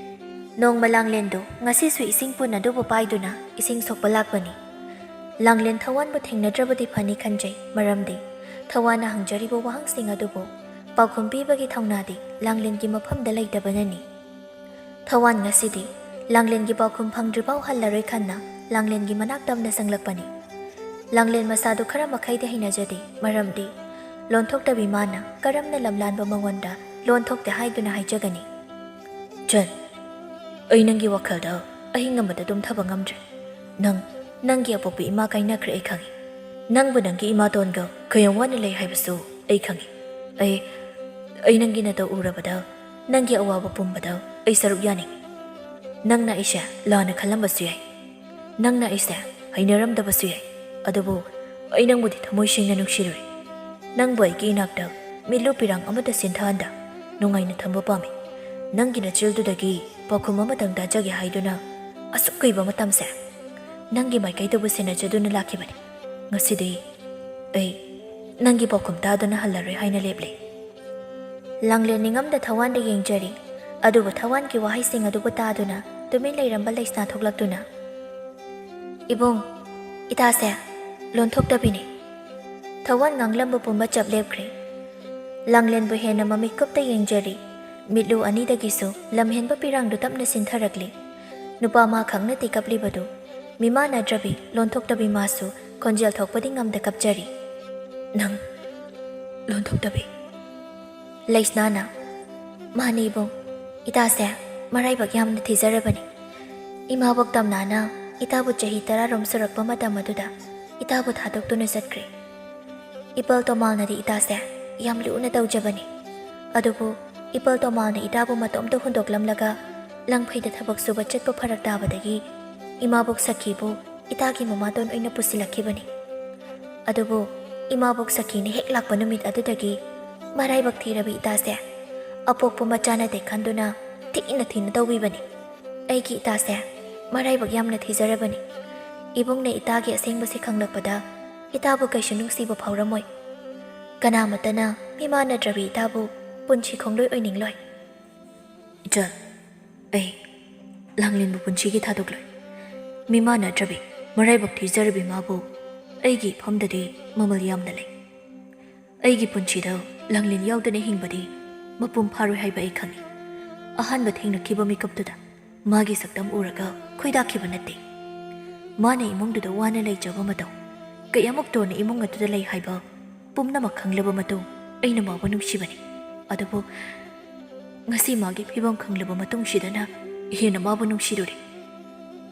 ꯅꯣꯡꯃ ꯂꯥꯡꯂꯦꯟꯗꯨ ꯉꯁꯤꯁꯨ ꯏꯁꯤꯡ ꯄꯨꯟ ꯑꯗꯨꯕꯨ ꯄꯥꯏꯗꯨꯅ ꯏꯁꯤꯡ ꯁꯣꯛꯄ ꯂꯥꯛꯄꯅꯤ꯫ ꯂꯥꯡꯂꯦꯟ ꯊꯋꯥꯟꯕꯨ ꯊꯦꯡꯅꯗ꯭ꯔꯕꯗꯤ ꯐꯅꯤ ꯈꯟꯖꯩ, ꯃꯔꯝꯗꯤ ꯊꯋꯥꯟꯅ ꯍꯪꯖꯔꯤꯕ ꯋꯥꯍꯪꯁꯤꯡ ꯑꯗꯨꯕꯨ ꯄꯥꯎꯈꯨꯝ ꯄꯤꯕꯒꯤ ꯊꯧꯅꯥꯗꯤ ꯂꯥꯡꯂꯦꯟꯒꯤ ꯃꯐꯝꯗ ꯂꯩꯇꯕꯅꯅꯤ꯫ ꯊꯋꯥꯟ ꯉꯁꯤꯗꯤ ꯂꯥꯡꯂꯦꯟꯒꯤ ꯄꯥꯎꯈꯨꯝ ꯐꯪꯗ꯭ꯔꯤꯐꯥꯎ ꯍꯜꯂꯔꯣꯏ ꯈꯟꯅ ꯂꯥꯡꯂꯦꯟꯒꯤ ꯃꯅꯥꯛ ꯇꯝꯅ ꯆꯪꯂꯛꯄꯅꯤ꯫ ꯂꯥꯡꯂꯦꯟ ꯃꯁꯥꯗꯨ ꯈꯔ ꯃꯈꯩꯗꯤ ꯍꯩꯅꯖꯗꯦ, ꯃꯔꯝꯗꯤ ꯂꯣꯟꯊꯣꯛꯇꯕꯤ ꯃꯥꯅ ꯀꯔꯝꯅ ꯂꯝꯂꯥꯟꯕ ꯃꯉꯣꯟꯗ ꯂꯣꯟꯊꯣꯛꯇꯦ ꯍꯥꯏꯗꯨꯅ ꯍꯥꯏꯖꯒꯅꯤ? ꯆꯟ, ꯑꯩ ꯅꯪꯒꯤ ꯋꯥꯈꯜꯗ ꯑꯍꯤꯡ ꯑꯃꯗ ꯇꯨꯝꯊꯕ ꯉꯝꯗ꯭ꯔꯦ꯫ ꯅꯪ, ꯅꯪꯒꯤ ꯑꯄꯣꯛꯄ ꯏꯃꯥ ꯀꯥꯏꯅꯈ꯭ꯔꯦ, ꯑꯩ ꯈꯪꯉꯤ꯫ ꯅꯪꯕꯨ ꯅꯪꯒꯤ ꯏꯃꯥꯇꯣꯟꯒ ꯀꯌꯥꯝ ꯋꯥꯅ ꯂꯩ ꯍꯥꯏꯕꯁꯨ ꯑꯩ ꯈꯪꯉꯤ꯫ ꯑꯩ, ꯑꯩ ꯅꯪꯒꯤ ꯅꯇꯧ ꯎꯔꯕꯗ, ꯅꯪꯒꯤ ꯑꯋꯥꯕ ꯄꯨꯝꯕꯗ ꯑꯩ ꯁꯔꯨꯛ ꯌꯥꯅꯤꯡꯉꯤ꯫ ꯅꯪꯅ ꯑꯩꯁꯦ ꯂꯥꯟꯅ ꯈꯜꯂꯝꯕꯁꯨ ꯌꯥꯏ꯫ ꯅꯪꯅ ꯑꯩꯁꯦ ꯍꯩꯅꯔꯝꯗꯕꯁꯨ ꯌꯥꯏ꯫ ꯑꯗꯨꯕꯨ ꯑꯩ ꯅꯪꯕꯨꯗꯤ ꯊꯃꯣꯏ ꯁꯦꯡꯅ ꯅꯨꯡꯁꯤꯔꯨꯔꯦ꯫ ꯅꯪꯕꯨ ꯑꯩꯒꯤ ꯏꯅꯥꯛꯇ ꯃꯤꯠꯂꯨ ꯄꯤꯔꯥꯡ ꯑꯃꯠꯇ ꯁꯤꯟꯊꯍꯟꯗ ꯅꯨꯡꯉꯥꯏꯅ ꯊꯝꯕ ꯄꯥꯝꯃꯤ꯫ ꯅꯪꯒꯤ ꯅꯆꯤꯜꯗꯨꯗꯒꯤ ꯄꯥꯎꯈꯨꯝ ꯑꯃꯇꯪ ꯇꯥꯖꯒꯦ ꯍꯥꯏꯗꯨꯅ ꯑꯁꯨꯛ ꯀꯨꯏꯕ ꯃꯇꯝꯁꯦ ꯅꯪꯒꯤ ꯃꯥꯏꯀꯩꯗꯕꯨ ꯁꯦꯟꯅꯖꯗꯨꯅ ꯂꯥꯛꯈꯤꯕꯅꯤ꯫ ꯉꯁꯤꯗꯤ ꯑꯩ ꯅꯪꯒꯤ ꯄꯥꯎꯈꯨꯝ ꯇꯥꯗꯨꯅ ꯍꯜꯂꯔꯣꯏ ꯍꯥꯏꯅ ꯂꯦꯞꯂꯦ꯫ ꯂꯥꯡꯂꯦꯟ ꯅꯤꯡꯉꯝꯗ ꯊꯋꯥꯟꯗ ꯌꯦꯡꯖꯔꯤ꯫ ꯑꯗꯨꯕꯨ ꯊꯋꯥꯟꯒꯤ ꯋꯥꯍꯩꯁꯤꯡ ꯑꯗꯨꯕꯨ ꯇꯥꯗꯨꯅ ꯇꯨꯃꯤꯟ ꯂꯩꯔꯝꯕ ꯂꯩꯁꯅꯥ ꯊꯣꯛꯂꯛꯇꯨꯅ, "ꯏꯕꯨꯡ, ꯏꯇꯥꯁꯦ ꯂꯣꯟꯊꯣꯛꯇꯕꯤꯅꯤ꯫" ꯊꯋꯥꯟ ꯉꯥꯡꯂꯝꯕ ꯄꯨꯝꯕ ꯆꯞ ꯂꯦꯞꯈ꯭ꯔꯦ꯫ ꯂꯥꯡꯂꯦꯟꯕꯨ ꯍꯦꯟꯅ ꯃꯃꯤꯠ ꯀꯨꯞꯇ ꯌꯦꯡꯖꯔꯤ꯫ ꯃꯤꯠꯂꯨ ꯑꯅꯤꯗꯒꯤꯁꯨ ꯂꯝꯍꯦꯟꯕ ꯄꯤꯔꯥꯡꯗꯨ ꯇꯞꯅ ꯆꯤꯟꯊꯔꯛꯂꯤ꯫ ꯅꯨꯄꯥ ꯃꯥ ꯈꯛ ꯅꯠꯇꯦ ꯀꯞꯂꯤꯕꯗꯨ꯫ ꯃꯤꯃꯥꯟꯅꯗ꯭ꯔꯕꯤ, ꯂꯣꯟꯊꯣꯛꯇꯕꯤ ꯃꯥꯁꯨ ꯈꯣꯟꯖꯦꯜ ꯊꯣꯛꯄꯗꯤ ꯉꯝꯗ ꯀꯞꯆꯔꯤ꯫ "ꯅꯪ ꯂꯣꯟꯊꯣꯛꯇꯕꯤ?" ꯂꯩꯁꯅꯥꯅ, "ꯃꯥꯅꯤ ꯏꯕꯨꯡ, ꯏꯇꯥꯁꯦ ꯃꯔꯥꯏꯕꯛ ꯌꯥꯝꯅ ꯊꯤꯖꯔꯕꯅꯤ꯫ ꯏꯃꯥꯕꯣꯛ ꯇꯝꯅꯥꯅ ꯏꯇꯥꯕꯨ ꯆꯍꯤ ꯇꯔꯥꯔꯣꯝ ꯁꯨꯔꯛꯄ ꯃꯇꯝ ꯑꯗꯨꯗ ꯏꯇꯥꯕꯨ ꯊꯥꯗꯣꯛꯇꯨꯅ ꯆꯠꯈ꯭ꯔꯦ꯫ ꯏꯄꯜ ꯇꯣꯃꯥꯜꯅꯗꯤ ꯏꯇꯥꯁꯦ ꯌꯥꯝ ꯂꯨꯅ ꯇꯧꯖꯕꯅꯤ꯫ ꯑꯗꯨꯕꯨ ꯏꯄꯜ ꯇꯣꯃꯥꯜꯅ ꯏꯇꯥꯕꯨ ꯃꯇꯣꯝꯇ ꯍꯨꯟꯗꯣꯛꯂꯝꯂꯒ ꯂꯪꯐꯩꯗ ꯊꯕꯛ ꯁꯨꯕ ꯆꯠꯄ ꯐꯔꯛ ꯇꯥꯕꯗꯒꯤ ꯏꯃꯥꯕꯣꯛ ꯁꯈꯤꯕꯨ ꯏꯇꯥꯒꯤ ꯃꯃꯥꯇꯣꯟ ꯑꯣꯏꯅ ꯄꯨꯁꯤꯜꯂꯛꯈꯤꯕꯅꯤ꯫ ꯑꯗꯨꯕꯨ ꯏꯃꯥꯕꯣꯛ ꯁꯈꯤꯅ ꯍꯦꯛ ꯂꯥꯛꯄ ꯅꯨꯃꯤꯠ ꯑꯗꯨꯗꯒꯤ ꯃꯔꯥꯏꯕꯛ ꯊꯤꯔꯕꯤ ꯏꯇꯥꯁꯦ ꯑꯄꯣꯛꯄ ꯃꯆꯥ ꯅꯠꯇꯦ ꯈꯟꯗꯨꯅ ꯊꯤꯅ ꯊꯤꯅ ꯇꯧꯕꯤꯕꯅꯤ꯫ ꯑꯩꯒꯤ ꯏꯇꯥꯁꯦ ꯃꯔꯥꯏꯕꯛ ꯌꯥꯝꯅ ꯊꯤꯖꯔꯕꯅꯤ꯫ ꯏꯕꯨꯡꯅ ꯏꯇꯥꯒꯤ ꯑꯁꯦꯡꯕꯁꯦ ꯈꯪꯂꯛꯄꯗ ꯏꯇꯥꯕꯨ ꯀꯩꯁꯨ ꯅꯨꯡꯁꯤꯕ ꯐꯥꯎꯔꯝꯃꯣꯏ꯫ ꯀꯅꯥꯃꯠꯇꯅ ꯃꯤꯃꯥꯟꯅꯗ꯭ꯔꯕꯤ ꯏꯇꯥꯕꯨ ꯄꯨꯟꯁꯤ ꯈꯣꯡꯂꯣꯏ ꯑꯣꯏꯅꯤꯡꯂꯣꯏ꯫" "ꯏꯆꯜ, ꯑꯩ ꯂꯥꯡꯂꯦꯟꯕꯨ ꯄꯨꯟꯁꯤꯒꯤ ꯊꯥꯗꯣꯛꯂꯣꯏ꯫ ꯃꯤꯃꯥꯟꯅꯗ꯭ꯔꯕꯤ, ꯃꯔꯥꯏꯕꯛ ꯊꯤꯖꯔꯕꯤ ꯃꯥꯕꯨ ꯑꯩꯒꯤ ꯏꯐꯝꯗꯗꯤ ꯃꯃꯜ ꯌꯥꯝꯅ ꯂꯩ꯫ ꯑꯩꯒꯤ ꯄꯨꯟꯁꯤꯗ ꯂꯥꯡꯂꯦꯟ ꯌꯥꯎꯗꯅ ꯍꯤꯡꯕꯗꯤ ꯃꯄꯨꯡ ꯐꯥꯔꯣꯏ ꯍꯥꯏꯕ ꯑꯩ ꯈꯪꯏ꯫ ꯑꯍꯥꯟꯕ ꯊꯦꯡꯅꯈꯤꯕ ꯃꯤꯀꯨꯞꯇꯨꯗ ꯃꯥꯒꯤ ꯁꯛꯇꯝ ꯎꯔꯒ ꯈꯣꯏꯗꯥꯈꯤꯕ ꯅꯠꯇꯦ꯫ ꯃꯥꯅ ꯏꯃꯨꯡꯗꯨꯗ ꯋꯥꯅ ꯂꯩꯖꯕ ꯃꯇꯧ, ꯀꯌꯥꯃꯨꯛ ꯇꯣꯟꯅ ꯏꯃꯨꯡ ꯑꯗꯨꯗ ꯂꯩ ꯍꯥꯏꯕ ꯄꯨꯝꯅꯃꯛ ꯈꯪꯂꯕ ꯃꯇꯨꯡ ꯑꯩꯅ ꯃꯥꯕꯨ ꯅꯨꯡꯁꯤꯕꯅꯤ꯫ ꯑꯗꯨꯕꯨ ꯉꯁꯤ ꯃꯥꯒꯤ ꯐꯤꯕꯝ ꯈꯪꯂꯕ ꯃꯇꯨꯡꯁꯤꯗꯅ ꯍꯦꯟꯅ ꯃꯥꯕꯨ ꯅꯨꯡꯁꯤꯔꯨꯔꯦ꯫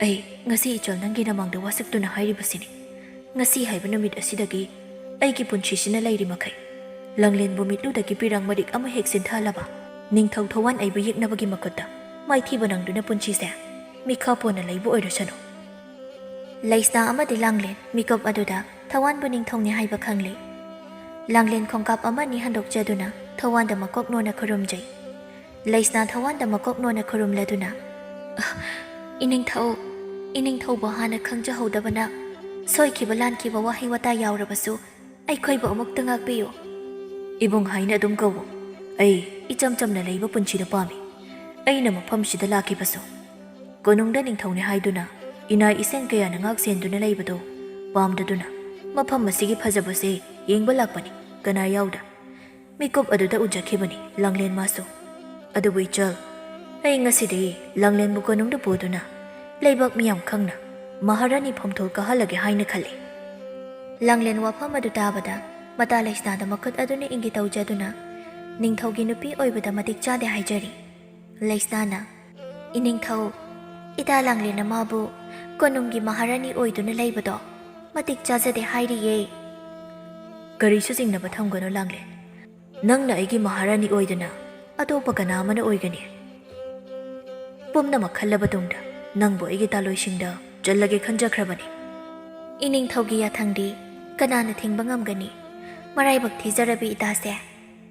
ꯑꯩ ꯉꯁꯤ ꯏꯆꯜ ꯅꯪꯒꯤ ꯅꯃꯥꯡꯗ ꯋꯥꯁꯛꯇꯨꯅ ꯍꯥꯏꯔꯤꯕꯁꯤꯅꯤ꯫ ꯉꯁꯤ ꯍꯥꯏꯕ ꯅꯨꯃꯤꯠ ꯑꯁꯤꯗꯒꯤ ꯑꯩꯒꯤ ꯄꯨꯟꯁꯤꯁꯤꯅ ꯂꯩꯔꯤ ꯃꯈꯩ ꯂꯥꯡꯂꯦꯟꯕꯨ ꯃꯤꯠꯂꯨꯗꯒꯤ ꯄꯤꯔꯥꯡ ꯃꯔꯤꯛ ꯑꯃ ꯍꯦꯛ ꯆꯤꯟꯊꯍꯜꯂꯕ, ꯅꯤꯡꯊꯧ ꯊꯋꯥꯟ ꯑꯩꯕꯨ ꯌꯦꯛꯅꯕꯒꯤ ꯃꯈꯨꯠꯇ ꯃꯥꯏꯊꯤꯕ ꯅꯪꯗꯨꯅ ꯄꯨꯟꯁꯤꯁꯦ ꯃꯤꯈꯥ ꯄꯣꯟꯅ ꯂꯩꯕ ꯑꯣꯏꯔꯁꯅꯨ꯫ ꯂꯩꯁꯅꯥ ꯑꯃꯗꯤ ꯂꯥꯡꯂꯦꯟ ꯃꯤꯀꯨꯞ ꯑꯗꯨꯗ ꯊꯋꯥꯟꯕꯨ ꯅꯤꯡꯊꯧꯅꯤ ꯍꯥꯏꯕ ꯈꯪꯂꯦ꯫ ꯂꯥꯡꯂꯦꯟ ꯈꯣꯡꯀꯥꯞ ꯑꯃꯅꯤ ꯍꯟꯗꯣꯛꯆꯗꯨꯅ ꯊꯋꯥꯟꯗ ꯃꯀꯣꯛ ꯅꯣꯟꯅ ꯈꯨꯔꯨꯝꯖꯩ꯫ ꯂꯩꯁꯅꯥ ꯊꯋꯥꯟꯗ ꯃꯀꯣꯛ ꯅꯣꯟꯅ ꯈꯨꯔꯨꯝꯂꯗꯨꯅ, "ꯑ, ꯏꯅꯤꯡꯊꯧ, ꯏꯅꯤꯡꯊꯧꯕꯨ ꯍꯥꯟꯅ ꯈꯪꯖꯍꯧꯗꯕꯅ ꯁꯣꯏꯈꯤꯕ ꯂꯥꯟꯈꯤꯕ ꯋꯥꯍꯩ ꯋꯥꯇꯥ ꯌꯥꯎꯔꯕꯁꯨ ꯑꯩꯈꯣꯏꯕꯨ ꯑꯃꯨꯛꯇ ꯉꯥꯛꯄꯤꯌꯨ꯫ ꯏꯕꯨꯡ ꯍꯥꯏꯅ ꯑꯗꯨꯝ ꯀꯧꯋꯣ꯫ ꯑꯩ ꯏꯆꯝ ꯆꯝꯅ ꯂꯩꯕ ꯄꯨꯟꯁꯤꯗ ꯄꯥꯝꯃꯤ꯫ ꯑꯩꯅ ꯃꯐꯝꯁꯤꯗ ꯂꯥꯛꯈꯤꯕꯁꯨ ꯀꯣꯅꯨꯡꯗ ꯅꯤꯡꯊꯧꯅꯤ ꯍꯥꯏꯗꯨꯅ ꯏꯅꯥ ꯏꯁꯦꯟ ꯀꯌꯥꯅ ꯉꯥꯛ ꯁꯦꯟꯗꯨꯅ ꯂꯩꯕꯗꯨ ꯄꯥꯝꯗꯗꯨꯅ ꯃꯐꯝ ꯑꯁꯤꯒꯤ ꯐꯖꯕꯁꯦ ꯌꯦꯡꯕ ꯂꯥꯛꯄꯅꯤ, ꯀꯅꯥ ꯌꯥꯎꯗ꯫ ꯃꯤꯀꯨꯞ ꯑꯗꯨꯗ ꯎꯖꯈꯤꯕꯅꯤ ꯂꯥꯡꯂꯦꯟ ꯃꯥꯁꯨ꯫ ꯑꯗꯨꯕꯨ ꯏꯆꯜ, ꯑꯩ ꯉꯁꯤꯗꯤ ꯂꯥꯡꯂꯦꯟꯕꯨ ꯀꯣꯅꯨꯡꯗ ꯄꯨꯗꯨꯅ ꯂꯩꯕꯥꯛ ꯃꯤꯌꯥꯝ ꯈꯪꯅ ꯃꯍꯥꯔꯥꯅꯤ ꯐꯝꯊꯣꯜ ꯀꯥꯍꯜꯂꯒꯦ ꯍꯥꯏꯅ ꯈꯜꯂꯤ꯫" ꯂꯥꯡꯂꯦꯟ ꯋꯥꯐꯝ ꯑꯗꯨ ꯇꯥꯕꯗ ꯃꯇꯥ ꯂꯩꯁꯅꯥꯗ ꯃꯈꯨꯠ ꯑꯗꯨꯅ ꯏꯪꯒꯤꯠ ꯇꯧꯖꯗꯨꯅ, "ꯅꯤꯡꯊꯧꯒꯤ ꯅꯨꯄꯤ ꯑꯣꯏꯕꯗ ꯃꯇꯤꯛ ꯆꯥꯗꯦ ꯍꯥꯏꯖꯔꯤ꯫" ꯂꯩꯁꯅꯥꯅ, "ꯏꯅꯤꯡꯊꯧ, ꯏꯇꯥ ꯂꯥꯡꯂꯦꯟꯅ ꯃꯥꯕꯨ ꯀꯣꯅꯨꯡꯒꯤ ꯃꯍꯥꯔꯥꯅꯤ ꯑꯣꯏꯗꯨꯅ ꯂꯩꯕꯗꯣ ꯃꯇꯤꯛ ꯆꯥꯖꯗꯦ ꯍꯥꯏꯔꯤꯌꯦ꯫" "ꯀꯔꯤꯁꯨ ꯆꯤꯡꯅꯕ ꯊꯝꯒꯅꯨ ꯂꯥꯡꯂꯦꯟ꯫ ꯅꯪꯅ ꯑꯩꯒꯤ ꯃꯍꯥꯔꯥꯅꯤ ꯑꯣꯏꯗꯅ ꯑꯇꯣꯞꯄ ꯀꯅꯥ ꯑꯃꯅ ꯑꯣꯏꯒꯅꯤ? ꯄꯨꯝꯅꯃꯛ ꯈꯜꯂꯕ ꯇꯨꯡꯗ ꯅꯪꯕꯨ ꯑꯩꯒꯤ ꯇꯥꯂꯣꯏꯁꯤꯡꯗ ꯆꯜꯂꯒꯦ ꯈꯟꯖꯈ꯭ꯔꯕꯅꯤ꯫" "ꯏꯅꯤꯡꯊꯧꯒꯤ ꯌꯥꯊꯪꯗꯤ ꯀꯅꯥꯅ ꯊꯤꯡꯕ ꯉꯝꯒꯅꯤ? ꯃꯔꯥꯏꯕꯛ ꯊꯤꯖꯔꯕꯤ ꯏꯇꯥꯁꯦ,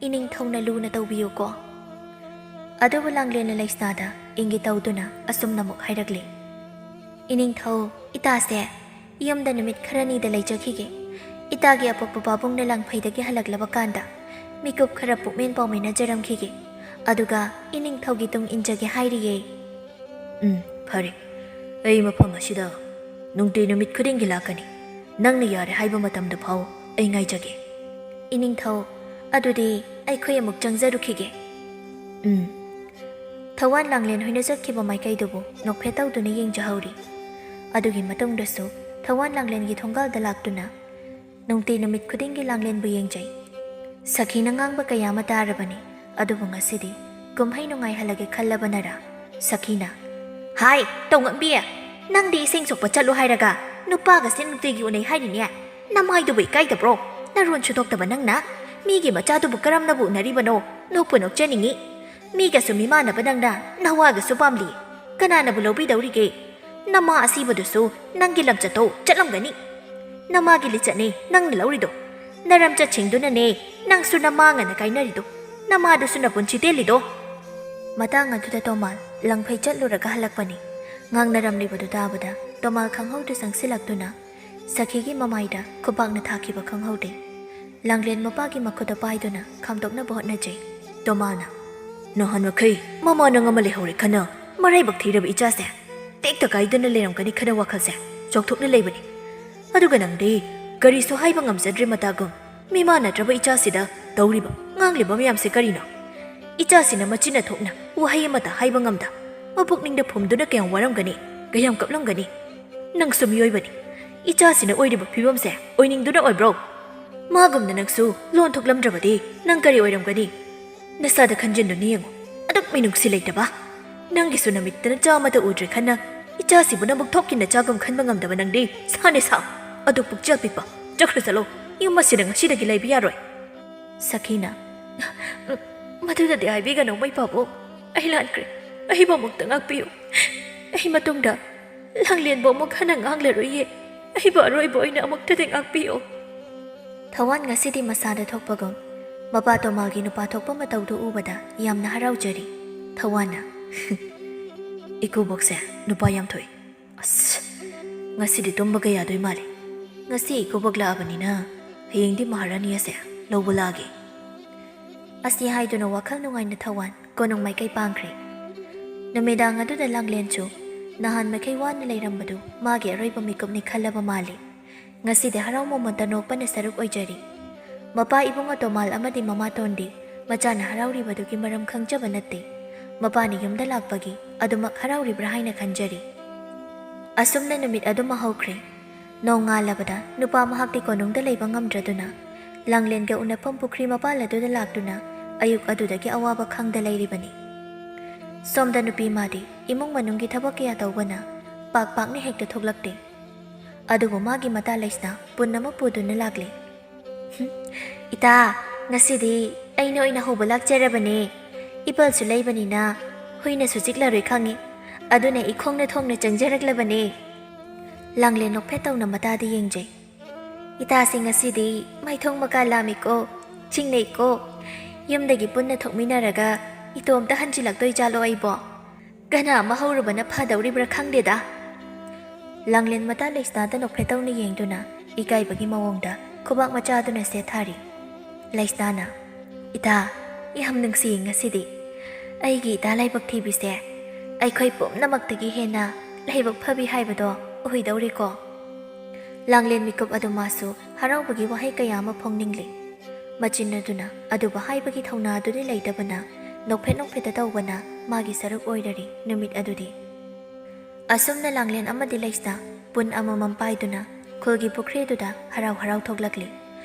ꯏꯅꯤꯡꯊꯧꯅ ꯂꯨꯅ ꯇꯧꯕꯤꯌꯨꯀꯣ꯫" ꯑꯗꯨꯕꯨ ꯂꯥꯡꯂꯦꯟꯅ ꯂꯩꯁꯅꯥꯗ ꯏꯪꯒꯤꯠ ꯇꯧꯗꯨꯅ ꯑꯁꯨꯝꯅ ꯑꯃꯨꯛ ꯍꯥꯏꯔꯛꯂꯤ, "ꯏꯅꯤꯡꯊꯧ, ꯏꯇꯥꯁꯦ ꯌꯨꯝꯗ ꯅꯨꯃꯤꯠ ꯈꯔꯅꯤꯗ ꯂꯩꯖꯈꯤꯒꯦ꯫ ꯏꯇꯥꯒꯤ ꯑꯄꯣꯛꯄ ꯄꯥꯕꯨꯡꯅ ꯂꯥꯡꯐꯩꯗꯒꯤ ꯍꯜꯂꯛꯂꯕ ꯀꯥꯟꯗ ꯃꯤꯀꯨꯞ ꯈꯔ ꯄꯨꯛꯃꯦꯟ ꯄꯥꯎꯃꯤꯟꯅꯖꯔꯝꯈꯤꯒꯦ꯫ ꯑꯗꯨꯒ ꯏꯅꯤꯡꯊꯧꯒꯤ ꯇꯨꯡ ꯏꯟꯖꯒꯦ ꯍꯥꯏꯔꯤꯌꯦ꯫" "ꯎꯝ, ꯐꯔꯦ꯫ ꯑꯩ ꯃꯐꯝ ꯑꯁꯤꯗ ꯅꯨꯡꯇꯤ ꯅꯨꯃꯤꯠ ꯈꯨꯗꯤꯡꯒꯤ ꯂꯥꯛꯀꯅꯤ꯫ ꯅꯪꯅ ꯌꯥꯔꯦ ꯍꯥꯏꯕ ꯃꯇꯝꯗ ꯐꯥꯎ ꯑꯩ ꯉꯥꯏꯖꯒꯦ꯫" "ꯏꯅꯤꯡꯊꯧ, ꯑꯗꯨꯗꯤ ꯑꯩꯈꯣꯏ ꯑꯃꯨꯛ ꯆꯪꯖꯔꯨꯈꯤꯒꯦ꯫" "ꯎꯝ꯫" ꯊꯋꯥꯟ ꯂꯥꯡꯂꯦꯟ ꯍꯣꯏꯅ ꯆꯠꯈꯤꯕ ꯃꯥꯏꯀꯩꯗꯨꯕꯨ ꯅꯣꯛꯐꯦꯠ ꯇꯧꯗꯨꯅ ꯌꯦꯡꯖꯍꯧꯔꯤ꯫ ꯑꯗꯨꯒꯤ ꯃꯇꯨꯡꯗꯁꯨ ꯊꯋꯥꯟ ꯂꯥꯡꯂꯦꯟꯒꯤ ꯊꯣꯡꯒꯥꯜꯗ ꯂꯥꯛꯇꯨꯅ ꯅꯨꯡꯇꯤ ꯅꯨꯃꯤꯠ ꯈꯨꯗꯤꯡꯒꯤ ꯂꯥꯡꯂꯦꯟꯕꯨ ꯌꯦꯡꯖꯩ꯫ ꯁꯈꯤꯅ ꯉꯥꯡꯕ ꯀꯌꯥ ꯑꯃ ꯇꯥꯔꯕꯅꯤ, ꯑꯗꯨꯕꯨ ꯉꯁꯤꯗꯤ ꯀꯨꯝꯍꯩ ꯅꯨꯡꯉꯥꯏꯍꯜꯂꯒꯦ ꯈꯜꯂꯕꯅꯔꯥ? ꯁꯈꯤꯅ, "ꯍꯥꯏ, ꯇꯧꯉꯝꯕꯤ! ꯅꯪꯗꯤ ꯏꯁꯤꯡ ꯁꯣꯛꯄ ꯆꯠꯂꯨ ꯍꯥꯏꯔꯒ ꯅꯨꯄꯥꯒꯁꯦ ꯅꯨꯡꯇꯤꯒꯤ ꯎꯅꯩ ꯍꯥꯏꯔꯤꯅꯦ꯫ ꯅꯃꯥꯏꯗꯨꯕꯨ ꯏꯀꯥꯏꯗꯕ꯭ꯔꯣ? ꯅꯔꯣꯟ ꯁꯨꯗꯣꯛꯇꯕ ꯅꯪꯅ ꯃꯤꯒꯤ ꯃꯆꯥꯗꯨꯕꯨ ꯀꯔꯝꯅꯕꯨ ꯎꯅꯔꯤꯕꯅꯣ? ꯅꯣꯛꯄꯨ ꯅꯣꯛꯆꯅꯤꯡꯉꯤ꯫ ꯃꯤꯒꯁꯨ ꯃꯤꯃꯥꯟꯅꯕ ꯅꯪꯅ ꯅꯋꯥꯒꯁꯨ ꯄꯥꯝꯂꯤ꯫ ꯀꯅꯥꯅꯕꯨ ꯂꯧꯕꯤꯗꯧꯔꯤꯒꯦ? ꯅꯃꯥ ꯑꯁꯤꯕꯗꯨꯁꯨ ꯅꯪꯒꯤ ꯂꯝꯆꯠꯇꯣ ꯆꯠꯂꯝꯒꯅꯤ꯫ ꯅꯃꯥꯒꯤ ꯂꯤꯆꯠꯅꯦ ꯅꯪꯅ ꯂꯧꯔꯤꯗꯣ꯫ ꯅꯔꯝꯆꯠꯁꯤꯡꯗꯨꯅꯅꯦ ꯅꯪꯁꯨ ꯅꯃꯥ ꯉꯟꯅ ꯀꯥꯏꯅꯔꯤꯗꯣ꯫ ꯅꯃꯥꯗꯨꯁꯨ ꯅꯄꯨꯟꯁꯤ ꯇꯦꯜꯂꯤꯗꯣ꯫" ꯃꯇꯥꯡ ꯑꯗꯨꯗ ꯇꯣꯃꯥꯜ ꯂꯪꯐꯩ ꯆꯠꯂꯨꯔꯒ ꯍꯜꯂꯛꯄꯅꯤ꯫ ꯉꯥꯡꯅꯔꯝꯂꯤꯕꯗꯨ ꯇꯥꯕꯗ ꯇꯣꯃꯥꯜ ꯈꯪꯍꯧꯗ ꯆꯪꯁꯤꯜꯂꯛꯇꯨꯅ ꯁꯈꯤꯒꯤ ꯃꯃꯥꯏꯗ ꯈꯨꯕꯥꯛꯅ ꯊꯥꯈꯤꯕ ꯈꯪꯍꯧꯗꯦ꯫ ꯂꯥꯡꯂꯦꯟ ꯃꯄꯥꯒꯤ ꯃꯈꯨꯠꯇ ꯄꯥꯏꯗꯨꯅ ꯈꯥꯝꯗꯣꯛꯅꯕ ꯍꯣꯠꯅꯖꯩ꯫ ꯇꯣꯃꯥꯜꯅ, "ꯅꯍꯥꯟ ꯃꯈꯩ ꯃꯃꯥ ꯅꯪ ꯑꯃ ꯂꯩꯍꯧꯔꯦ ꯈꯟꯅ ꯃꯔꯥꯏꯕꯛ ꯊꯤꯔꯕ ꯏꯆꯥꯁꯦ꯫ ꯇꯦꯛꯇ ꯀꯥꯏꯗꯅ ꯂꯩꯔꯝꯒꯅꯤ ꯈꯟꯅ ꯋꯥꯈꯜꯁꯦ ꯆꯥꯎꯊꯣꯛꯅ ꯂꯩꯕꯅꯤ꯫ ꯑꯗꯨꯒ ꯅꯪꯗꯤ ꯀꯔꯤꯁꯨ ꯍꯥꯏꯕ ꯉꯝꯖꯗ꯭ꯔꯦ ꯃꯇꯥꯒꯨꯝ꯫ ꯃꯤꯃꯥꯟꯅꯗ꯭ꯔꯕ ꯏꯆꯥꯁꯤꯗ ꯇꯧꯔꯤꯕ, ꯉꯥꯡꯂꯤꯕ ꯃꯌꯥꯝꯁꯦ ꯀꯔꯤꯅꯣ? ꯏꯆꯥꯁꯤꯅ ꯃꯆꯤꯟꯅ ꯊꯣꯛꯅ ꯋꯥꯍꯩ ꯑꯃꯠꯇ ꯍꯥꯏꯕ ꯉꯝꯗ, ꯃꯄꯨꯛꯅꯤꯡꯗ ꯐꯨꯝꯗꯨꯅ ꯀꯌꯥꯝ ꯋꯥꯔꯝꯒꯅꯤ, ꯀꯌꯥꯝ ꯀꯞꯂꯝꯒꯅꯤ꯫ ꯅꯪꯁꯨ ꯃꯤꯑꯣꯏꯕꯅꯤ꯫ ꯏꯆꯥꯁꯤꯅ ꯑꯣꯏꯔꯤꯕ ꯐꯤꯕꯝꯁꯦ ꯑꯣꯏꯅꯤꯡꯗꯨꯅ ꯑꯣꯏꯕ꯭ꯔꯣ? ꯃꯥꯒꯨꯝꯅ ꯅꯪꯁꯨ ꯂꯣꯟ ꯊꯣꯛꯂꯝꯗ꯭ꯔꯕꯗꯤ ꯅꯪ ꯀꯔꯤ ꯑꯣꯏꯔꯝꯒꯅꯤ? ꯅꯁꯥꯗ ꯈꯟꯖꯤꯟꯗꯨꯅ ꯌꯦꯡꯉꯨ꯫ ꯑꯗꯨꯛ ꯃꯤꯅꯨꯡꯁꯤ ꯂꯩꯇꯕ꯫ ꯅꯪꯒꯤꯁꯨ ꯅꯃꯤꯠꯇ ꯅꯆꯥ ꯑꯃꯠꯇ ꯎꯗ꯭ꯔꯦ ꯈꯟꯅ ꯏꯆꯥꯁꯤꯕꯨ ꯅꯕꯨꯛ ꯊꯣꯛꯀꯤ ꯅꯆꯥꯒꯨꯝ ꯈꯟꯕ ꯉꯝꯗꯕ ꯅꯪꯗꯤ ꯁꯥꯅꯦ ꯁꯥ꯫ ꯑꯗꯨ ꯄꯨꯛꯆꯦꯜ ꯄꯤꯛꯄ꯫ ꯆꯠꯈ꯭ꯔ ꯆꯠꯂꯣ꯫ ꯌꯨꯝ ꯑꯁꯤꯗ ꯉꯁꯤꯗꯒꯤ ꯂꯩꯕ ꯌꯥꯔꯣꯏ꯫" ꯁꯈꯤꯅ, "ꯃꯗꯨꯗꯗꯤ ꯍꯥꯏꯕꯤꯒꯅꯨ ꯃꯩ ꯄꯥꯕꯨꯡ꯫ ꯑꯩ ꯂꯥꯟꯈ꯭ꯔꯦ꯫ ꯑꯩꯕꯨ ꯑꯃꯨꯛꯇ ꯉꯥꯛꯄꯤꯌꯨ꯫ ꯑꯩ ꯃꯇꯨꯡꯗ ꯂꯥꯡꯂꯦꯟꯕꯨ ꯑꯃꯨꯛ ꯍꯟꯅ ꯉꯥꯡꯂꯔꯣꯏꯌꯦ꯫ ꯑꯩꯕꯨ ꯑꯔꯣꯏꯕ ꯑꯣꯏꯅ ꯑꯃꯨꯛꯇꯗꯤ ꯉꯥꯛꯄꯤꯌꯨ꯫" ꯊꯋꯥꯟ ꯉꯁꯤꯗꯤ ꯃꯁꯥꯗ ꯊꯣꯛꯄꯒꯨꯝ ꯃꯄꯥ ꯇꯣꯃꯥꯜꯒꯤ ꯅꯨꯄꯥ ꯊꯣꯛꯄ ꯃꯇꯧꯗꯨ ꯎꯕꯗ ꯌꯥꯝꯅ ꯍꯔꯥꯎꯖꯔꯤ꯫ ꯊꯋꯥꯟꯅ, "ꯏꯀꯨꯕꯣꯛꯁꯦ ꯅꯨꯄꯥ ꯌꯥꯝ ꯊꯣꯛꯏ꯫ ꯑꯁ, ꯉꯁꯤꯗꯤ ꯇꯨꯝꯕꯒ ꯌꯥꯗꯣꯏ ꯃꯥꯜꯂꯤ꯫ ꯉꯁꯤ ꯏꯀꯨꯕꯣꯛ ꯂꯥꯛꯑꯕꯅꯤꯅ ꯍꯌꯦꯡꯗꯤ ꯃꯍꯥꯔꯥꯅꯤ ꯑꯁꯦ ꯂꯧꯕ ꯂꯥꯛꯑꯒꯦ꯫" ꯑꯁꯤ ꯍꯥꯏꯗꯨꯅ ꯋꯥꯈꯜ ꯅꯨꯡꯉꯥꯏꯅ ꯊꯋꯥꯟ ꯀꯣꯅꯨꯡ ꯃꯥꯏꯀꯩ ꯄꯥꯡꯈ꯭ꯔꯦ꯫ ꯅꯨꯃꯤꯗꯥꯡ ꯑꯗꯨꯗ ꯂꯥꯡꯂꯦꯟꯁꯨ ꯅꯍꯥꯟ ꯃꯈꯩ ꯋꯥꯅ ꯂꯩꯔꯝꯕꯗꯨ ꯃꯥꯒꯤ ꯑꯔꯣꯏꯕ ꯃꯤꯀꯨꯞꯅꯤ ꯈꯜꯂꯕ ꯃꯥꯜꯂꯤ꯫ ꯉꯁꯤꯗꯤ ꯍꯔꯥꯎ ꯃꯃꯣꯟꯇ ꯅꯣꯛꯄꯅ ꯁꯔꯨꯛ ꯑꯣꯏꯖꯔꯤ꯫ ꯃꯄꯥ ꯏꯕꯨꯡ ꯑꯇꯣꯃꯥꯜ ꯑꯃꯗꯤ ꯃꯃꯥꯇꯣꯟꯗꯤ ꯃꯆꯥꯅ ꯍꯔꯥꯎꯔꯤꯕꯗꯨꯒꯤ ꯃꯔꯝ ꯈꯪꯖꯕ ꯅꯠꯇꯦ꯫ ꯃꯄꯥꯅ ꯌꯨꯝꯗ ꯂꯥꯛꯄꯒꯤ ꯑꯗꯨꯃꯛ ꯍꯔꯥꯎꯔꯤꯕ꯭ꯔꯥ ꯍꯥꯏꯅ ꯈꯟꯖꯔꯤ꯫ ꯑꯁꯨꯝꯅ ꯅꯨꯃꯤꯠ ꯑꯗꯨꯃ ꯍꯧꯈ꯭ꯔꯦ꯫ ꯅꯣꯡꯉꯥꯜꯂꯕꯗ ꯅꯨꯄꯥ ꯃꯍꯥꯛꯇꯤ ꯀꯣꯅꯨꯡꯗ ꯂꯩꯕ ꯉꯝꯗ꯭ꯔꯗꯨꯅ ꯂꯥꯡꯂꯦꯟꯒ ꯎꯅꯐꯝ ꯄꯨꯈ꯭ꯔꯤ ꯃꯄꯥꯜ ꯑꯗꯨꯗ ꯂꯥꯛꯇꯨꯅ ꯑꯌꯨꯛ ꯑꯗꯨꯗꯒꯤ ꯑꯋꯥꯕ ꯈꯪꯗ ꯂꯩꯔꯤꯕꯅꯤ꯫ ꯁꯣꯝꯗ ꯅꯨꯄꯤ ꯃꯥꯗꯤ ꯏꯃꯨꯡ ꯃꯅꯨꯡꯒꯤ ꯊꯕꯛ ꯀꯌꯥ ꯇꯧꯕꯅ ꯄꯥꯛ ꯄꯥꯛꯅ ꯍꯦꯛꯇ ꯊꯣꯛꯂꯛꯇꯦ꯫ ꯑꯗꯨꯕꯨ ꯃꯥꯒꯤ ꯃꯇꯥ ꯂꯩꯁꯅꯥ ꯄꯨꯟ ꯑꯃ ꯄꯨꯗꯨꯅ ꯂꯥꯛꯂꯦ꯫ "ꯍꯨꯝ, ꯏꯇꯥ, ꯉꯁꯤꯗꯤ ꯑꯩꯅ ꯑꯣꯏꯅ ꯍꯧꯕ ꯂꯥꯛꯆꯔꯕꯅꯦ꯫ ꯏꯄꯜꯁꯨ ꯂꯩꯕꯅꯤꯅ ꯍꯨꯏꯅꯁꯨ ꯆꯤꯛꯂꯔꯣꯏ ꯈꯪꯉꯤ꯫ ꯑꯗꯨꯅ ꯏꯈꯣꯡꯅ ꯊꯣꯡꯅ ꯆꯪꯖꯔꯛꯂꯕꯅꯦ꯫" ꯂꯥꯡꯂꯦꯟ ꯅꯣꯛꯐꯦꯠ ꯇꯧꯅ ꯃꯇꯥꯗ ꯌꯦꯡꯖꯩ꯫ "ꯏꯇꯥꯁꯤ ꯉꯁꯤꯗꯤ ꯃꯥꯏꯊꯣꯡ ꯃꯀꯥ ꯂꯥꯝꯃꯤꯀꯣ, ꯆꯤꯡꯅꯩꯀꯣ꯫ ꯌꯨꯝꯗꯒꯤ ꯄꯨꯟꯅ ꯊꯣꯛꯃꯤꯟꯅꯔꯒ ꯏꯇꯣꯝꯇ ꯍꯟꯖꯤꯜꯂꯛꯇꯣꯏ ꯖꯥꯠꯂꯣ ꯑꯩꯕꯣ? ꯀꯅꯥ ꯑꯃ ꯍꯧꯔꯨꯕꯅ ꯐꯗꯧꯔꯤꯕ꯭ꯔꯥ ꯈꯪꯗꯦꯗ꯫ ꯂꯥꯡꯂꯦꯟ ꯃꯇꯥ ꯂꯩꯁꯅꯥꯗ ꯅꯣꯛꯐꯦꯠ ꯇꯧꯅ ꯌꯦꯡꯗꯨꯅ ꯏꯀꯥꯏꯕꯒꯤ ꯃꯑꯣꯡꯗ ꯈꯨꯕꯥꯛ ꯃꯆꯥꯗꯨꯅ ꯁꯦꯠꯊꯔꯤ꯫ ꯂꯩꯁꯅꯥꯅ, "ꯏꯇꯥ, ꯌꯥꯝ ꯅꯨꯡꯁꯤꯌꯦ ꯉꯁꯤꯗꯤ꯫ ꯑꯩꯒꯤ ꯏꯇꯥ ꯂꯥꯏꯕꯛ ꯊꯤꯕꯤꯁꯦ ꯑꯩꯈꯣꯏ ꯄꯨꯝꯅꯃꯛꯇꯒꯤ ꯍꯦꯟꯅ ꯂꯥꯏꯕꯛ ꯐꯕꯤ ꯍꯥꯏꯕꯗꯣ ꯑꯣꯏꯗꯧꯔꯦꯀꯣ?" ꯂꯥꯡꯂꯦꯟ ꯃꯤꯀꯨꯞ ꯑꯗꯨ ꯃꯥꯁꯨ ꯍꯔꯥꯎꯕꯒꯤ ꯋꯥꯍꯩ ꯀꯌꯥ ꯑꯃ ꯐꯣꯡꯅꯤꯡꯂꯤ꯫ ꯃꯆꯤꯟ ꯑꯗꯨꯅ ꯑꯗꯨꯕꯨ ꯍꯥꯏꯕꯒꯤ ꯊꯧꯅꯥ ꯑꯗꯨꯗꯤ ꯂꯩꯇꯕꯅ ꯅꯣꯛꯐꯦꯠ ꯅꯣꯛꯐꯦꯠꯇ ꯇꯧꯕꯅ ꯃꯥꯒꯤ ꯁꯔꯨꯛ ꯑꯣꯏꯔꯔꯤ ꯅꯨꯃꯤꯠ ꯑꯗꯨꯗꯤ꯫ ꯑꯁꯨꯝꯅ ꯂꯥꯡꯂꯦꯟ ꯑꯃꯗꯤ ꯂꯩꯁꯅꯥ ꯄꯨꯟ ꯑꯃꯃꯝ ꯄꯥꯏꯗꯨꯅ ꯈꯨꯜꯒꯤ ꯄꯨꯈ꯭ꯔꯤꯗꯨꯗ ꯍꯔꯥꯎ ꯍꯔꯥꯎ ꯊꯣꯛꯂꯛꯂꯤ꯫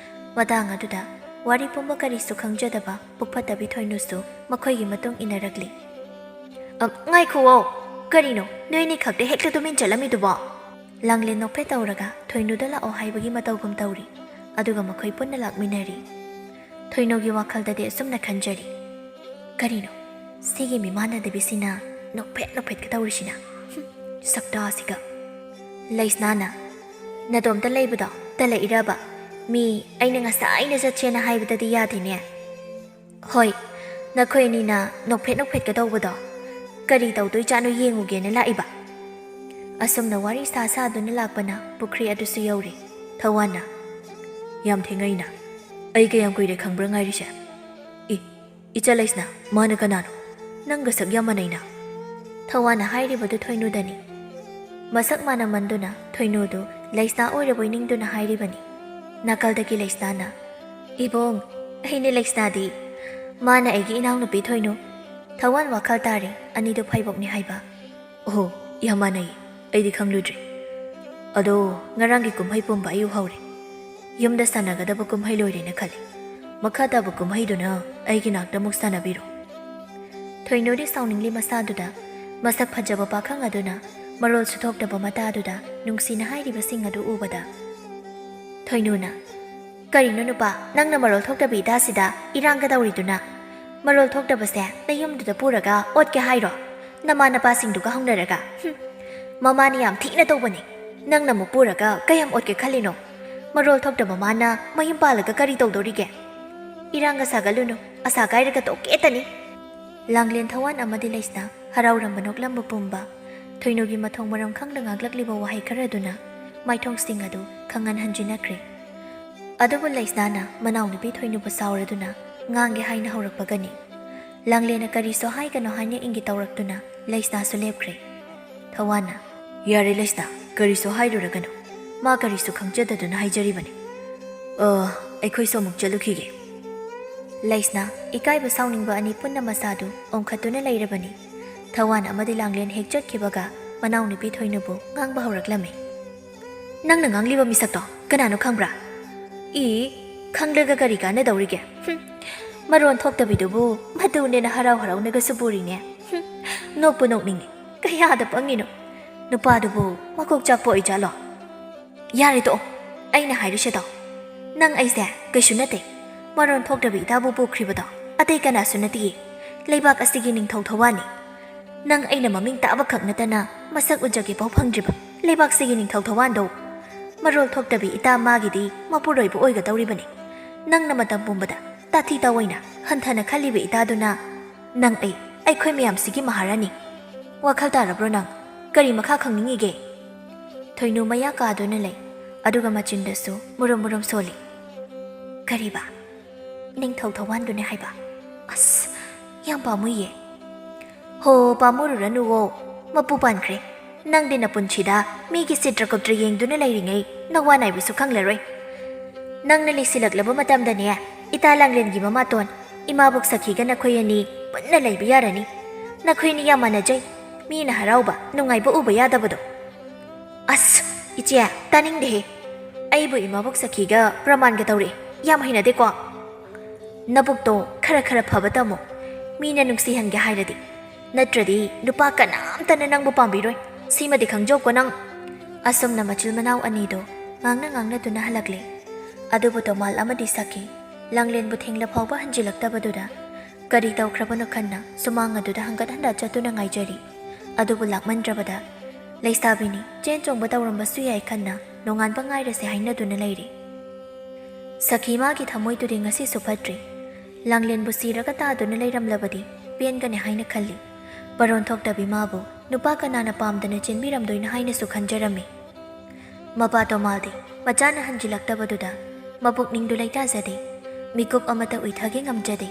ꯃꯇꯥꯡ ꯑꯗꯨꯗ ꯋꯥꯔꯤ ꯄꯨꯝꯕ ꯀꯔꯤꯁꯨ ꯈꯪꯖꯗꯕ ꯄꯨꯛꯐꯠꯇꯕꯤ ꯊꯣꯏꯅꯨꯁꯨ ꯃꯈꯣꯏꯒꯤ ꯃꯇꯨꯡ ꯏꯟꯅꯔꯛꯂꯤ꯫ "ꯑ, ꯉꯥꯏꯈꯨꯑꯣ, ꯀꯔꯤꯅꯣ ꯅꯣꯏꯅꯤ ꯈꯛꯇ ꯍꯦꯛꯇ ꯇꯨꯃꯤꯟ ꯆꯠꯂꯝꯃꯤꯗꯨꯕꯣ?" ꯂꯥꯡꯂꯦꯟ ꯅꯣꯛꯐꯦꯠ ꯇꯧꯔꯒ ꯊꯣꯏꯅꯨꯗ ꯂꯥꯛꯑꯣ ꯍꯥꯏꯕꯒꯤ ꯃꯇꯧꯒꯨꯝ ꯇꯧꯔꯤ꯫ ꯑꯗꯨꯒ ꯃꯈꯣꯏ ꯄꯨꯟꯅ ꯂꯥꯛꯃꯤꯟꯅꯔꯤ꯫ ꯊꯣꯏꯅꯨꯒꯤ ꯋꯥꯈꯜꯗꯗꯤ ꯑꯁꯨꯝꯅ ꯈꯟꯖꯔꯤ, "ꯀꯔꯤꯅꯣ ꯁꯤꯒꯤ ꯃꯤꯃꯥꯟꯅꯗꯕꯤꯁꯤꯅ ꯅꯣꯛꯐꯦꯠ ꯅꯣꯛꯐꯦꯠꯀ ꯇꯧꯔꯤꯁꯤꯅ? ꯍꯨꯝ, ꯁꯛꯇꯥꯁꯤꯒ!" ꯂꯩꯁꯅꯥꯅ, "ꯅꯇꯣꯝꯇ ꯂꯩꯕꯗꯣ ꯇꯜꯂꯛꯏꯔꯕ? ꯃꯤ ꯑꯩꯅ ꯉꯁꯥꯏꯅ ꯆꯠꯁꯦꯅ ꯍꯥꯏꯕꯗꯗꯤ ꯌꯥꯗꯦꯅꯦ?" "ꯍꯣꯏ, ꯅꯈꯣꯏ ꯑꯅꯤꯅ ꯅꯣꯛꯐꯦꯠ ꯅꯣꯛꯐꯦꯠꯀ ꯇꯧꯕꯗꯣ ꯀꯔꯤ ꯇꯧꯗꯣꯏꯖꯥꯠꯅꯣ ꯌꯦꯡꯉꯨꯒꯦꯅ ꯂꯥꯛꯏꯕ?" ꯑꯁꯨꯝꯅ ꯋꯥꯔꯤ ꯁꯥ ꯁꯥꯗꯨꯅ ꯂꯥꯛꯄꯅ ꯄꯨꯈ꯭ꯔꯤ ꯑꯗꯨꯁꯨ ꯌꯧꯔꯦ꯫ ꯊꯧꯋꯥꯟꯅ, "ꯌꯥꯝ ꯊꯦꯡꯉꯩꯅ꯫ ꯑꯩ ꯀꯌꯥꯝ ꯀꯨꯏꯔꯦ ꯈꯪꯕ꯭ꯔꯥ ꯉꯥꯏꯔꯤꯁꯦ? ꯏ, ꯏꯆꯥ ꯂꯩꯁꯅꯥ, ꯃꯥꯅ ꯀꯅꯥꯅꯣ? ꯅꯪꯒ ꯁꯛ ꯌꯥꯝ ꯃꯥꯟꯅꯩꯅ?" ꯊꯧꯋꯥꯟꯅ ꯍꯥꯏꯔꯤꯕꯗꯨ ꯊꯣꯏꯅꯨꯗꯅꯤ꯫ ꯃꯁꯛ ꯃꯥꯟꯅꯃꯟꯗꯨꯅ ꯊꯣꯏꯅꯨꯗꯨ ꯂꯩꯁꯅꯥ ꯑꯣꯏꯔꯕꯣꯏ ꯅꯤꯡꯗꯨꯅ ꯍꯥꯏꯔꯤꯕꯅꯤ꯫ ꯅꯥꯀꯜꯗꯒꯤ ꯂꯩꯁꯅꯥꯅ, "ꯏꯕꯨꯡ, ꯑꯩꯅꯦ ꯂꯩꯁꯅꯥꯗꯤ꯫ ꯃꯥꯅ ꯑꯩꯒꯤ ꯏꯅꯥꯎꯅꯨꯄꯤ ꯊꯣꯏꯅꯨ꯫" ꯊꯧꯋꯥꯟ ꯋꯥꯈꯜ ꯇꯥꯔꯦ ꯑꯅꯤꯗꯨ ꯐꯩꯕꯣꯛꯅꯤ ꯍꯥꯏꯕ꯫ "ꯑꯣꯍꯣ, ꯌꯥꯝ ꯃꯥꯟꯅꯩ꯫ ꯑꯩꯗꯤ ꯈꯪꯂꯨꯗ꯭ꯔꯦ꯫ ꯑꯗꯣ ꯉꯔꯥꯡꯒꯤ ꯀꯨꯝꯍꯩ ꯄꯨꯝꯕ ꯑꯩ ꯎꯍꯧꯔꯦ꯫ ꯌꯨꯝꯗ ꯁꯥꯟꯅꯒꯗꯕ ꯀꯨꯝꯍꯩ ꯂꯣꯏꯔꯦꯅ ꯈꯜꯂꯤ꯫ ꯃꯈꯥ ꯇꯥꯕ ꯀꯨꯝꯍꯩꯗꯨꯅ ꯑꯩꯒꯤ ꯅꯥꯛꯇ ꯑꯃꯨꯛ ꯁꯥꯟꯅꯕꯤꯔꯣ꯫" ꯊꯣꯏꯅꯨꯗꯤ ꯁꯥꯎꯅꯤꯡꯂꯤ ꯃꯁꯥꯗꯨꯗ꯫ ꯃꯁꯛ ꯐꯖꯕ ꯄꯥꯈꯪ ꯑꯗꯨꯅ ꯃꯔꯣꯜꯁꯨ ꯊꯣꯛꯇꯕ ꯃꯇꯥꯗꯨꯗ ꯅꯨꯡꯁꯤꯅ ꯍꯥꯏꯔꯤꯕꯁꯤꯡ ꯑꯗꯨ ꯎꯕꯗ ꯊꯣꯏꯅꯨꯅ, "ꯀꯔꯤꯅꯣ ꯅꯨꯄꯥ, ꯅꯪꯅ ꯃꯔꯣꯜ ꯊꯣꯛꯇꯕꯤ ꯏꯇꯥꯁꯤꯗ ꯏꯔꯥꯡꯒ ꯇꯧꯔꯤꯗꯨꯅ? ꯃꯔꯣꯜ ꯊꯣꯛꯇꯕꯁꯦ ꯅꯌꯨꯝꯗꯨꯗ ꯄꯨꯔꯒ ꯑꯣꯠꯀꯦ ꯍꯥꯏꯔꯣ? ꯅꯃꯥ ꯅꯄꯥꯁꯤꯡꯗꯨꯒ ꯍꯧꯅꯔꯒ? ꯍꯨꯝ, ꯃꯃꯥꯅ ꯌꯥꯝ ꯊꯤꯅ ꯇꯧꯕꯅꯦ꯫ ꯅꯪꯅ ꯑꯃꯨꯛ ꯄꯨꯔꯒ ꯀꯌꯥꯝ ꯑꯣꯠꯀꯦ ꯈꯜꯂꯤꯅꯣ? ꯃꯔꯣꯜ ꯊꯣꯛꯇꯕ ꯃꯥꯅ ꯃꯌꯨꯝ ꯄꯥꯜꯂꯒ ꯀꯔꯤ ꯇꯧꯗꯧꯔꯤꯒꯦ? ꯏꯔꯥꯡꯒ ꯁꯥꯒꯠꯂꯨꯅꯨ, ꯑꯁꯥ ꯀꯥꯏꯔꯒ ꯇꯣꯛꯀꯦꯇꯅꯤ꯫" ꯂꯥꯡꯂꯦꯟ, ꯊꯋꯥꯟ ꯑꯃꯗꯤ ꯂꯩꯁꯅꯥ ꯍꯔꯥꯎꯔꯝꯕ ꯅꯣꯛꯂꯝꯕ ꯄꯨꯝꯕ ꯊꯣꯏꯅꯨꯒꯤ ꯃꯊꯣꯡ ꯃꯔꯝ ꯈꯪꯗ ꯉꯥꯡꯂꯛꯂꯤꯕ ꯋꯥꯍꯩ ꯈꯔꯗꯨꯅ ꯃꯥꯏꯊꯣꯡꯁꯤꯡ ꯑꯗꯨ ꯈꯪꯍꯟ ꯍꯟꯖꯤꯟꯅꯈ꯭ꯔꯦ꯫ ꯑꯗꯨꯕꯨ ꯂꯩꯁꯅꯥꯅ ꯃꯅꯥꯎꯅꯨꯄꯤ ꯊꯣꯏꯅꯨꯕꯨ ꯁꯥꯎꯔꯗꯨꯅ ꯉꯥꯡꯒꯦ ꯍꯥꯏꯅ ꯍꯧꯔꯛꯄꯒꯅꯤ ꯂꯥꯡꯂꯦꯟꯅ ꯀꯔꯤꯁꯨ ꯍꯥꯏꯒꯅꯣ ꯍꯥꯏꯅ ꯏꯪꯒꯤ ꯇꯧꯔꯛꯇꯨꯅ ꯂꯩꯁꯅꯥꯁꯨ ꯂꯦꯞꯈ꯭ꯔꯦ꯫ ꯊꯋꯥꯟꯅ, "ꯌꯥꯔꯦ ꯂꯩꯁꯅꯥ, ꯀꯔꯤꯁꯨ ꯍꯥꯏꯔꯨꯔꯒꯅꯨ꯫ ꯃꯥ ꯀꯔꯤꯁꯨ ꯈꯪꯖꯗꯗꯨꯅ ꯍꯥꯏꯖꯔꯤꯕꯅꯤ꯫ ꯑ, ꯑꯩꯈꯣꯏꯁꯨ ꯑꯃꯨꯛ ꯆꯠꯂꯨꯈꯤꯒꯦ꯫" ꯂꯩꯁꯅꯥ ꯏꯀꯥꯏꯕ ꯁꯥꯎꯅꯤꯡꯕ ꯑꯅꯤ ꯄꯨꯟꯅ ꯃꯁꯥꯗꯨ ꯑꯣꯟꯈꯠꯇꯨꯅ ꯂꯩꯔꯕꯅꯤ꯫ ꯊꯋꯥꯟ ꯑꯃꯗꯤ ꯂꯥꯡꯂꯦꯟ ꯍꯦꯛ ꯆꯠꯈꯤꯕꯒ ꯃꯅꯥꯎꯅꯨꯄꯤ ꯊꯣꯏꯅꯨꯕꯨ ꯉꯥꯡꯕ ꯍꯧꯔꯛꯂꯝꯃꯤ꯫ "ꯅꯪꯅ ꯉꯥꯡꯂꯤꯕ ꯃꯤꯁꯛꯇꯣ ꯀꯅꯥꯅꯣ ꯈꯪꯕ꯭ꯔꯥ?" "ꯏ, ꯈꯪꯂꯒ ꯀꯔꯤ ꯀꯥꯟꯅꯗꯧꯔꯤꯒꯦ? ꯍꯨꯝ, ꯃꯔꯣꯟ ꯊꯣꯛꯇꯕꯤꯗꯨꯕꯨ ꯃꯇꯨꯅꯦꯅ ꯍꯔꯥꯎ ꯍꯔꯥꯎꯅꯒꯁꯨ ꯄꯨꯔꯤꯅꯦ꯫ ꯍꯨꯝ, ꯅꯣꯛꯄꯨ ꯅꯣꯛꯅꯤꯡꯉꯤ꯫ ꯀꯌꯥꯗ ꯄꯪꯉꯤꯅꯣ? ꯅꯨꯄꯥꯗꯨꯕꯨ ꯃꯀꯣꯛ ꯆꯥꯛꯄ ꯑꯣꯏꯖꯥꯠꯂꯣ?" "ꯌꯥꯔꯦ ꯇꯣꯛꯑꯣ, ꯑꯩꯅ ꯍꯥꯏꯔꯤꯁꯦ ꯇꯥꯎ꯫ ꯅꯪ ꯑꯩꯁꯦ ꯀꯩꯁꯨ ꯅꯠꯇꯦ꯫ ꯃꯔꯣꯟ ꯊꯣꯛꯇꯕꯤ ꯏꯇꯥꯕꯨ ꯄꯣꯛꯈ꯭ꯔꯤꯕꯗꯣ ꯑꯇꯩ ꯀꯅꯥꯁꯨ ꯅꯠꯇꯤꯌꯦ꯫ ꯂꯩꯕꯥꯛ ꯑꯁꯤꯒꯤ ꯅꯤꯡꯊꯧ ꯊꯋꯥꯟꯅꯤ꯫ ꯅꯪ ꯑꯩꯅ ꯃꯃꯤꯡ ꯇꯥꯕ ꯈꯛ ꯅꯠꯇꯅ ꯃꯁꯛ ꯎꯖꯒꯦ ꯐꯥꯎ ꯐꯪꯗ꯭ꯔꯤꯕ ꯂꯩꯕꯥꯛꯁꯤꯒꯤ ꯅꯤꯡꯊꯧ ꯊꯋꯥꯟꯗꯣ꯫ ꯃꯔꯣꯜ ꯊꯣꯛꯇꯕꯤ ꯏꯇꯥ ꯃꯥꯒꯤꯗꯤ ꯃꯄꯨꯔꯣꯏꯕ ꯑꯣꯏꯒꯗꯧꯔꯤꯕꯅꯤ꯫ ꯅꯪꯅ ꯃꯇꯝ ꯄꯨꯝꯕꯗ ꯇꯥꯊꯤ ꯇꯥꯑꯣꯏꯅ ꯍꯟꯊꯅ ꯈꯜꯂꯤꯕ ꯏꯇꯥꯗꯨꯅ ꯅꯪ ꯑꯩ, ꯑꯩꯈꯣꯏ ꯃꯌꯥꯝꯁꯤꯒꯤ ꯃꯍꯥꯔꯥꯅꯤ꯫ ꯋꯥꯈꯜ ꯇꯥꯔꯕ꯭ꯔꯣ ꯅꯪ? ꯀꯔꯤ ꯃꯈꯥ ꯈꯪꯅꯤꯡꯉꯤꯒꯦ?" ꯊꯣꯏꯅꯨ ꯃꯌꯥ ꯀꯥꯗꯨꯅ ꯂꯩ, ꯑꯗꯨꯒ ꯃꯆꯤꯟꯗꯁꯨ ꯃꯨꯔꯨꯝ ꯃꯨꯔꯨꯝ ꯁꯣꯜꯂꯤ꯫ "ꯀꯔꯤꯕ? ꯅꯤꯡꯊꯧ ꯊꯋꯥꯟꯗꯨꯅꯦ ꯍꯥꯏꯕ? ꯑꯁ, ꯌꯥꯝ ꯄꯥꯝꯃꯨꯏꯌꯦ꯫" "ꯍꯣ, ꯄꯥꯝꯃꯨꯔꯨꯔꯅꯨꯋꯣ, ꯃꯄꯨ ꯄꯥꯟꯈ꯭ꯔꯦ꯫ ꯅꯪꯗꯤ ꯅꯄꯨꯟꯁꯤꯗ ꯃꯤꯒꯤ ꯆꯤꯇ꯭ꯔꯒꯨꯞꯇ꯭ꯔ ꯌꯦꯡꯗꯨꯅ ꯂꯩꯔꯤꯉꯩ ꯅꯋꯥ ꯅꯥꯏꯕꯁꯨ ꯈꯪꯂꯔꯣꯏ꯫ ꯅꯪꯅ ꯂꯤꯁꯤꯜꯂꯛꯂꯕ ꯃꯇꯝꯗꯅꯦ, ꯏꯇꯥ ꯂꯥꯡꯂꯦꯟꯒꯤ ꯃꯃꯥꯇꯣꯟ, ꯏꯃꯥꯕꯣꯛ ꯁꯈꯤꯒ ꯅꯈꯣꯏ ꯑꯅꯤ ꯄꯨꯟꯅ ꯂꯩꯕ ꯌꯥꯔꯅꯤ꯫ ꯅꯈꯣꯏ ꯑꯅꯤ ꯌꯥꯝ ꯃꯥꯟꯅꯖꯩ꯫ ꯃꯤꯅ ꯍꯔꯥꯎꯕ, ꯅꯨꯡꯉꯥꯏꯕ ꯎꯕ ꯌꯥꯗꯕꯗꯣ꯫" "ꯑꯁ, ꯏꯆꯦ, ꯇꯥꯅꯤꯡꯗꯦꯍꯦ꯫ ꯑꯩꯕꯨ ꯏꯃꯥꯕꯣꯛ ꯁꯈꯤꯒ ꯄ꯭ꯔꯃꯥꯟꯒ ꯇꯧꯔꯛꯑꯦ꯫ ꯌꯥꯝ ꯍꯩꯅꯗꯦꯀꯣ꯫ ꯅꯕꯨꯛꯇꯣ ꯈꯔ ꯈꯔ ꯐꯕ ꯇꯝꯃꯣ꯫ ꯃꯤꯅ ꯅꯨꯡꯁꯤꯍꯟꯒꯦ ꯍꯥꯏꯔꯗꯤ꯫ ꯅꯠꯇ꯭ꯔꯗꯤ ꯅꯨꯄꯥ ꯀꯅꯥꯝꯇꯅ ꯅꯪꯕꯨ ꯄꯥꯝꯕꯤꯔꯣꯏ꯫ ꯁꯤꯃꯗꯤ ꯈꯪꯖꯧꯀꯣ ꯅꯪ꯫" ꯑꯁꯨꯝꯅ ꯃꯆꯤꯜ ꯃꯅꯥꯎ ꯑꯅꯤꯗꯣ ꯉꯥꯡꯅ ꯉꯥꯡꯅꯗꯨꯅ ꯍꯜꯂꯛꯂꯦ꯫ ꯑꯗꯨꯕꯨ ꯇꯣꯃꯥꯜ ꯑꯃꯗꯤ ꯁꯈꯤ ꯂꯥꯡꯂꯦꯟꯕꯨ ꯊꯦꯡꯂ ꯐꯥꯎꯕ ꯍꯟꯖꯤꯜꯂꯛꯇꯕꯗꯨꯗ ꯀꯔꯤ ꯇꯧꯈ꯭ꯔꯕꯅꯣ ꯈꯟꯅ ꯁꯨꯃꯥꯡ ꯑꯗꯨꯗ ꯍꯪꯒꯠ ꯍꯟꯗ ꯆꯠꯇꯨꯅ ꯉꯥꯏꯖꯔꯤ꯫ ꯑꯗꯨꯕꯨ ꯂꯥꯛꯃꯟꯗ꯭ꯔꯕꯗ ꯂꯩꯁꯥꯕꯤꯅꯤ, ꯆꯦꯟ ꯆꯣꯡꯕ ꯇꯧꯔꯝꯕꯁꯨ ꯌꯥꯏ ꯈꯟꯅ ꯅꯣꯡꯉꯥꯟꯕ ꯉꯥꯏꯔꯁꯦ ꯍꯥꯏꯅꯗꯨꯅ ꯂꯩꯔꯤ꯫ ꯁꯈꯤ ꯃꯥꯒꯤ ꯊꯃꯣꯏꯗꯨꯗꯤ ꯉꯁꯤꯁꯨ ꯐꯠꯇ꯭ꯔꯤ꯫ ꯂꯥꯡꯂꯦꯟꯕꯨ ꯁꯤꯔꯒ ꯇꯥꯗꯨꯅ ꯂꯩꯔꯝꯂꯕꯗꯤ ꯄꯦꯟꯒꯅꯤ ꯍꯥꯏꯅ ꯈꯜꯂꯤ꯫ ꯕꯥꯔꯣꯟ ꯊꯣꯛꯇꯕꯤ ꯃꯥꯕꯨ ꯅꯨꯄꯥ ꯀꯅꯥꯅ ꯄꯥꯝꯗꯅ ꯆꯦꯟꯕꯤꯔꯝꯗꯣꯏꯅꯣ ꯍꯥꯏꯅꯁꯨ ꯈꯟꯖꯔꯝꯃꯤ꯫ ꯃꯄꯥ ꯇꯣꯃꯥꯜꯗꯤ ꯃꯆꯥꯅ ꯍꯟꯖꯤꯜꯂꯛꯇꯕꯗꯨꯗ ꯃꯄꯨꯛꯅꯤꯡꯗꯨ ꯂꯩꯇꯥꯖꯗꯦ꯫ ꯃꯤꯀꯨꯞ ꯑꯃꯠꯇ ꯎꯏꯊꯒꯦ ꯉꯝꯖꯗꯦ꯫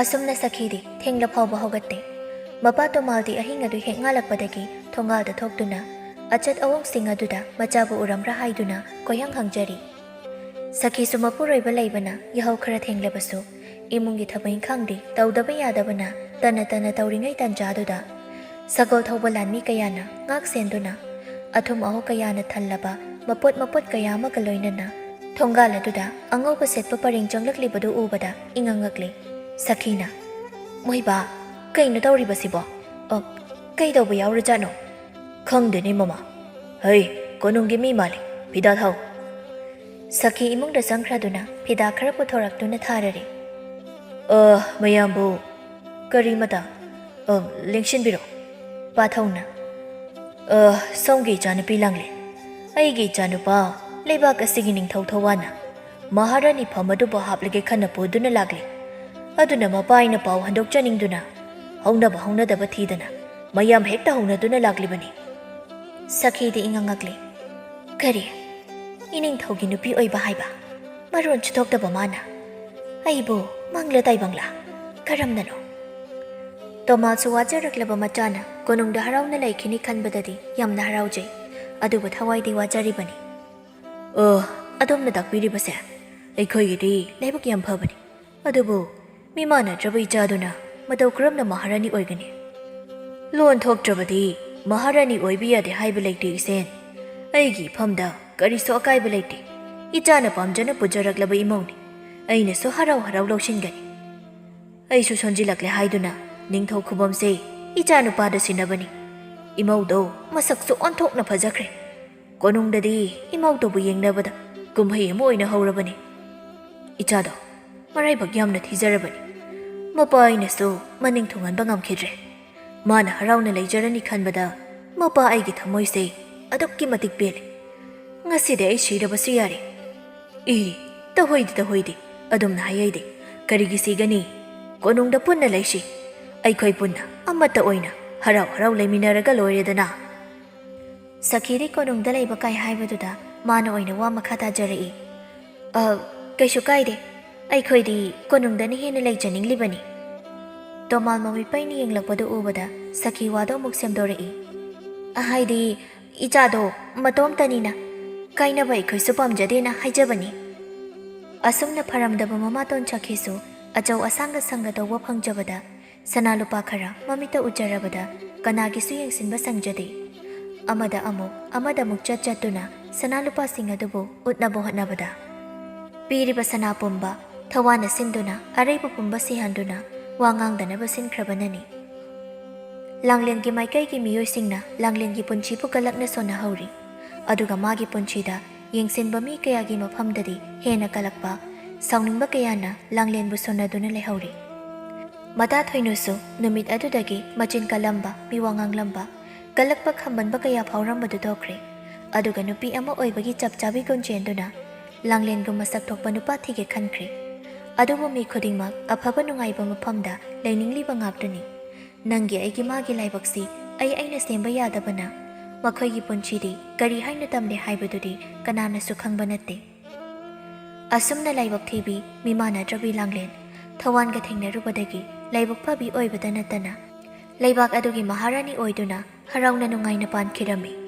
ꯑꯁꯨꯝꯅ ꯁꯈꯤꯗꯤ ꯊꯦꯡꯂ ꯐꯥꯎꯕ ꯍꯧꯒꯠꯇꯦ꯫ ꯃꯄꯥ ꯇꯣꯃꯥꯜꯗꯤ ꯑꯍꯤꯡ ꯑꯗꯨ ꯍꯦꯛ ꯉꯥꯜꯂꯛꯄꯗꯒꯤ ꯊꯣꯡꯒꯥꯜꯗ ꯊꯣꯛꯇꯨꯅ ꯑꯆꯠ ꯑꯋꯣꯡꯁꯤꯡ ꯑꯗꯨꯗ ꯃꯆꯥꯕꯨ ꯎꯔꯝꯕ꯭ꯔꯥ ꯍꯥꯏꯗꯨꯅ ꯀꯣꯏꯍꯪ ꯍꯪꯖꯔꯤ꯫ ꯁꯈꯤꯁꯨ ꯃꯄꯨꯔꯣꯏꯕ ꯂꯩꯕꯅ ꯌꯥꯍꯧ ꯈꯔ ꯊꯦꯡꯂꯕꯁꯨ ꯏꯃꯨꯡꯒꯤ ꯊꯕꯛ ꯏꯪꯈꯥꯡꯗꯤ ꯇꯧꯗꯕ ꯌꯥꯗꯕꯅ ꯇꯅ ꯇꯅ ꯇꯧꯔꯤꯉꯩ ꯇꯟꯖꯥꯗꯨꯗ ꯁꯒꯣꯜ ꯊꯧꯕ ꯂꯥꯟꯃꯤ ꯀꯌꯥꯅ ꯉꯥꯛ ꯁꯦꯟꯗꯨꯅ ꯑꯊꯨꯝ ꯑꯍꯥꯎ ꯀꯌꯥꯅ ꯊꯜꯂꯕ ꯃꯄꯣꯠ ꯃꯄꯣꯠ ꯀꯌꯥ ꯑꯃꯒ ꯂꯣꯏꯅꯅ ꯊꯣꯡꯒꯥꯜ ꯑꯗꯨꯗ ꯑꯉꯧꯕ ꯁꯦꯠꯄ ꯄꯔꯦꯡ ꯆꯪꯂꯛꯂꯤꯕꯗꯨ ꯎꯕꯗ ꯏꯉꯛ ꯉꯛꯂꯤ꯫ ꯁꯈꯤꯅ, "ꯃꯣꯏꯕꯥ, ꯀꯩꯅꯣ ꯇꯧꯔꯤꯕꯁꯤꯕꯣ? ꯑ, ꯀꯩꯗꯧꯕ ꯌꯥꯎꯔꯖꯥꯠꯅꯣ?" "ꯈꯪꯗꯦꯅꯦ ꯃꯃꯥ꯫ ꯍꯩ, ꯀꯣꯅꯨꯡꯒꯤ ꯃꯤ ꯃꯥꯜꯂꯤ꯫ ꯐꯤꯗꯥ ꯊꯥꯎ꯫" ꯁꯈꯤ ꯏꯃꯨꯡꯗ ꯆꯪꯈ꯭ꯔꯗꯨꯅ ꯐꯤꯗꯥ ꯈꯔ ꯄꯨꯊꯣꯔꯛꯇꯨꯅ ꯊꯥꯔꯔꯦ꯫ "ꯑ, ꯃꯌꯥꯝꯕꯨ ꯀꯔꯤ ꯃꯇꯥꯡ? ꯑ, ꯂꯦꯡꯁꯤꯟꯕꯤꯔꯣ꯫" ꯄꯥꯊꯧꯅ, "ꯑ, ꯁꯣꯝꯒꯤ ꯏꯆꯥꯅꯨꯄꯤ ꯂꯥꯡꯂꯦ꯫ ꯑꯩꯒꯤ ꯏꯆꯥꯅꯨꯄꯥ ꯂꯩꯕꯥꯛ ꯑꯁꯤꯒꯤ ꯅꯤꯡꯊꯧ ꯊꯋꯥꯅ ꯃꯍꯥꯔꯥꯅꯤ ꯐꯝ ꯑꯗꯨꯕꯨ ꯍꯥꯞꯂꯒꯦ ꯈꯟꯅ ꯄꯨꯗꯨꯅ ꯂꯥꯛꯂꯤ꯫ ꯑꯗꯨꯅ ꯃꯄꯥ ꯑꯩꯅ ꯄꯥꯎ ꯍꯟꯗꯣꯛꯆꯅꯤꯡꯗꯨꯅ ꯍꯧꯅꯕ ꯍꯧꯅꯗꯕ ꯊꯤꯗꯅ ꯃꯌꯥꯝ ꯍꯦꯛꯇ ꯍꯧꯅꯗꯨꯅ ꯂꯥꯛꯂꯤꯕꯅꯤ꯫" ꯁꯈꯤꯗꯤ ꯏꯉꯛ ꯉꯛꯂꯤ꯫ "ꯀꯔꯤ? ꯏꯅꯤꯡꯊꯧꯒꯤ ꯅꯨꯄꯤ ꯑꯣꯏꯕ ꯍꯥꯏꯕ? ꯃꯔꯣꯟꯁꯨ ꯊꯣꯛꯇꯕ ꯃꯥꯅ꯫ ꯑꯩꯕꯨ ꯃꯪꯂ ꯇꯥꯏꯕꯪꯂ? ꯀꯔꯝꯅꯅꯣ?" ꯇꯣꯃꯥꯁꯨ ꯋꯥꯖꯔꯛꯂꯕ ꯃꯆꯥꯅ ꯀꯣꯅꯨꯡꯗ ꯍꯔꯥꯎꯅ ꯂꯩꯈꯤꯅꯤ ꯈꯟꯕꯗꯗꯤ ꯌꯥꯝꯅ ꯍꯔꯥꯎꯖꯩ꯫ ꯑꯗꯨꯕꯨ ꯊꯋꯥꯏꯗꯤ ꯋꯥꯖꯔꯤꯕꯅꯤ꯫ "ꯑꯣ, ꯑꯗꯣꯝꯅ ꯇꯥꯛꯄꯤꯔꯤꯕꯁꯦ ꯑꯩꯈꯣꯏꯒꯤꯗꯤ ꯂꯥꯏꯕꯛ ꯌꯥꯝ ꯐꯕꯅꯤ꯫ ꯑꯗꯨꯕꯨ ꯃꯤꯃꯥꯟꯅꯗ꯭ꯔꯕ ꯏꯆꯥꯗꯨꯅ ꯃꯇꯧ ꯀꯔꯝꯅ ꯃꯍꯥꯔꯥꯅꯤ ꯑꯣꯏꯒꯅꯤ? ꯂꯣꯟ ꯊꯣꯛꯇ꯭ꯔꯕꯗꯤ ꯃꯍꯥꯔꯥꯅꯤ ꯑꯣꯏꯕ ꯌꯥꯗꯦ ꯍꯥꯏꯕ ꯂꯩꯇꯦ ꯏꯆꯦꯟ꯫ ꯑꯩꯒꯤ ꯏꯐꯝꯗ ꯀꯔꯤꯁꯨ ꯑꯀꯥꯏꯕ ꯂꯩꯇꯦ꯫ ꯏꯆꯥꯅ ꯄꯥꯝꯖꯅ ꯄꯨꯖꯔꯛꯂꯕ ꯏꯃꯧꯅꯤ꯫ ꯑꯩꯅꯁꯨ ꯍꯔꯥꯎ ꯍꯔꯥꯎ ꯂꯧꯁꯤꯟꯒꯅꯤ꯫" "ꯑꯩꯁꯨ ꯁꯣꯟꯖꯤꯜꯂꯛꯂꯦ ꯍꯥꯏꯗꯨꯅ ꯅꯤꯡꯊꯧ ꯈꯨꯕꯝꯁꯦ ꯏꯆꯥ ꯅꯨꯄꯥꯗ ꯁꯤꯟꯅꯕꯅꯤ꯫ ꯏꯃꯧꯗꯣ ꯃꯁꯛꯁꯨ ꯑꯣꯟꯊꯣꯛꯅ ꯐꯖꯈ꯭ꯔꯦ꯫ ꯀꯣꯅꯨꯡꯗꯗꯤ ꯏꯃꯧꯗꯧꯕ ꯌꯦꯡꯅꯕꯗ ꯀꯨꯝꯍꯩ ꯑꯃ ꯑꯣꯏꯅ ꯍꯧꯔꯕꯅꯤ꯫ ꯏꯆꯥꯗꯣ ꯃꯔꯥꯏꯕꯛ ꯌꯥꯝꯅ ꯊꯤꯖꯔꯕꯅꯤ꯫ ꯃꯄꯥ ꯑꯩꯅꯁꯨ ꯃꯅꯤꯡ ꯊꯨꯡꯍꯟꯕ ꯉꯝꯈꯤꯗ꯭ꯔꯦ꯫ ꯃꯥꯅ ꯍꯔꯥꯎꯅ ꯂꯩꯖꯔꯅꯤ ꯈꯟꯕꯗ ꯃꯄꯥ ꯑꯩꯒꯤ ꯊꯃꯣꯏꯁꯦ ꯑꯗꯨꯛꯀꯤ ꯃꯇꯤꯛ ꯄꯦꯜꯂꯤ꯫ ꯉꯁꯤꯗꯤ ꯑꯩ ꯁꯤꯔꯕꯁꯨ ꯌꯥꯔꯦ꯫" "ꯏ, ꯇꯧꯍꯣꯏꯗꯦ, ꯇꯧꯍꯣꯏꯗꯦ, ꯑꯗꯨꯝꯅ ꯍꯥꯏꯍꯩꯗꯦ꯫ ꯀꯔꯤꯒꯤ ꯁꯤꯒꯅꯤ? ꯀꯣꯅꯨꯡꯗ ꯄꯨꯟꯅ ꯂꯩꯁꯤ꯫ ꯑꯩꯈꯣꯏ ꯄꯨꯟꯅ ꯑꯃꯠꯇ ꯑꯣꯏꯅ ꯍꯔꯥꯎ ꯍꯔꯥꯎ ꯂꯩꯃꯤꯟꯅꯔꯒ ꯂꯣꯏꯔꯦꯗꯅ꯫" ꯁꯈꯤꯗꯤ ꯀꯣꯅꯨꯡꯗ ꯂꯩꯕ ꯀꯥꯏ ꯍꯥꯏꯕꯗꯨꯗ ꯃꯥꯅ ꯑꯣꯏꯅ ꯋꯥ ꯃꯈꯥ ꯇꯥꯖꯔꯛꯏ꯫ "ꯑ, ꯀꯩꯁꯨ ꯀꯥꯏꯗꯦ꯫ ꯑꯩꯈꯣꯏꯗꯤ ꯀꯣꯅꯨꯡꯗꯅ ꯍꯦꯟꯅ ꯂꯩꯖꯅꯤꯡꯂꯤꯕꯅꯤ꯫" ꯇꯣꯃꯥꯜ ꯃꯃꯤꯠ ꯄꯩꯅ ꯌꯦꯡꯂꯛꯄꯗꯨ ꯎꯕꯗ ꯁꯈꯤ ꯋꯥꯗꯣ ꯑꯃꯨꯛ ꯁꯦꯝꯗꯣꯔꯛꯏ꯫ "ꯍꯥꯏꯗꯤ, ꯏꯆꯥꯗꯣ ꯃꯇꯣꯝꯇꯅꯤꯅ ꯀꯥꯏꯅꯕ ꯑꯩꯈꯣꯏꯁꯨ ꯄꯥꯝꯖꯗꯦꯅ ꯍꯥꯏꯖꯕꯅꯤ꯫" ꯑꯁꯨꯝꯅ ꯐꯔꯝꯗꯕ ꯃꯃꯥꯇꯣꯟ ꯁꯈꯤꯁꯨ ꯑꯆꯧ ꯑꯁꯥꯡꯒ ꯁꯪꯒ ꯇꯧꯕ ꯐꯪꯖꯕꯗ ꯁꯅꯥ ꯂꯨꯄꯥ ꯈꯔ ꯃꯃꯤꯠꯇ ꯎꯖꯔꯕꯗ ꯀꯅꯥꯒꯤꯁꯨ ꯌꯦꯡꯁꯤꯟꯕ ꯁꯪꯖꯗꯦ꯫ ꯑꯃꯗ ꯑꯃꯨꯛ, ꯑꯃꯗ ꯑꯃꯨꯛ ꯆꯠ ꯆꯠꯇꯨꯅ ꯁꯅꯥ ꯂꯨꯄꯥꯁꯤꯡ ꯑꯗꯨꯕꯨ ꯎꯠꯅꯕ ꯍꯣꯠꯅꯕꯗ ꯄꯤꯔꯤꯕ ꯁꯅꯥ ꯄꯨꯝꯕ ꯊꯋꯥꯟꯅ ꯁꯤꯟꯗꯨꯅ ꯑꯔꯩꯕ ꯄꯨꯝꯕ ꯁꯤꯍꯟꯗꯨꯅ ꯋꯥ ꯉꯥꯡꯗꯅꯕ ꯁꯤꯟꯈ꯭ꯔꯕꯅꯅꯤ꯫ ꯂꯥꯡꯂꯦꯟꯒꯤ ꯃꯥꯏꯀꯩꯒꯤ ꯃꯤꯑꯣꯏꯁꯤꯡꯅ ꯂꯥꯡꯂꯦꯟꯒꯤ ꯄꯨꯟꯁꯤꯕꯨ ꯀꯂꯛꯅ ꯁꯣꯟꯅꯍꯧꯔꯤ꯫ ꯑꯗꯨꯒ ꯃꯥꯒꯤ ꯄꯨꯟꯁꯤꯗ ꯌꯦꯡꯁꯤꯟꯕ ꯃꯤ ꯀꯌꯥꯒꯤ ꯃꯐꯝꯗꯗꯤ ꯍꯦꯟꯅ ꯀꯂꯛꯄ, ꯁꯥꯎꯅꯤꯡꯕ ꯀꯌꯥꯅ ꯂꯥꯡꯂꯦꯟꯕꯨ ꯁꯣꯟꯅꯗꯨꯅ ꯂꯩꯍꯧꯔꯤ꯫ ꯃꯇꯥ ꯊꯣꯏꯅꯨꯁꯨ ꯅꯨꯃꯤꯠ ꯑꯗꯨꯗꯒꯤ ꯃꯆꯤꯟ ꯀꯜꯂꯝꯕ, ꯃꯤꯋꯥ ꯉꯥꯡꯂꯝꯕ, ꯀꯜꯂꯛꯄ ꯈꯝꯕꯟꯕ ꯀꯌꯥ ꯐꯥꯎꯔꯝꯕꯗꯨ ꯇꯣꯛꯈ꯭ꯔꯦ꯫ ꯑꯗꯨꯒ ꯅꯨꯄꯤ ꯑꯃ ꯑꯣꯏꯕꯒꯤ ꯆꯞ ꯆꯥꯕꯤ ꯒꯨꯟ ꯆꯦꯟꯗꯨꯅ ꯂꯥꯡꯂꯦꯟꯒꯨꯝ ꯃꯁꯛ ꯊꯣꯛꯄ ꯅꯨꯄꯥ ꯊꯤꯒꯦ ꯈꯟꯈ꯭ꯔꯦ꯫ ꯑꯗꯨꯕꯨ ꯃꯤ ꯈꯨꯗꯤꯡꯃꯛ ꯑꯐꯕ ꯅꯨꯡꯉꯥꯏꯕ ꯃꯐꯝꯗ ꯂꯩꯅꯤꯡꯂꯤꯕ ꯉꯥꯛꯇꯅꯤ꯫ ꯅꯪꯒꯤ ꯑꯩꯒꯤ ꯃꯥꯒꯤ ꯂꯥꯏꯕꯛꯁꯤ ꯑꯩ ꯑꯩꯅ ꯁꯦꯝꯕ ꯌꯥꯗꯕꯅ ꯃꯈꯣꯏꯒꯤ ꯄꯨꯟꯁꯤꯗꯤ ꯀꯔꯤ ꯍꯥꯏꯅ ꯇꯝꯂꯦ ꯍꯥꯏꯕꯗꯨꯗꯤ ꯀꯅꯥꯅꯁꯨ ꯈꯪꯕ ꯅꯠꯇꯦ꯫ ꯑꯁꯨꯝꯅ ꯂꯥꯏꯕꯛ ꯊꯤꯕꯤ ꯃꯤꯃꯥꯟꯅꯗ꯭ꯔꯕꯤ ꯂꯥꯡꯂꯦꯟ ꯊꯋꯥꯟꯒ ꯊꯦꯡꯅꯔꯨꯕꯗꯒꯤ ꯂꯥꯏꯕꯛ ꯐꯕꯤ ꯑꯣꯏꯕꯗ ꯅꯠꯇꯅ ꯂꯩꯕꯥꯛ ꯑꯗꯨꯒꯤ ꯃꯍꯥꯔꯥꯅꯤ ꯑꯣꯏꯗꯨꯅ ꯍꯔꯥꯎꯅ ꯅꯨꯡꯉꯥꯏꯅ ꯄꯥꯟꯈꯤꯔꯝꯃꯤ꯫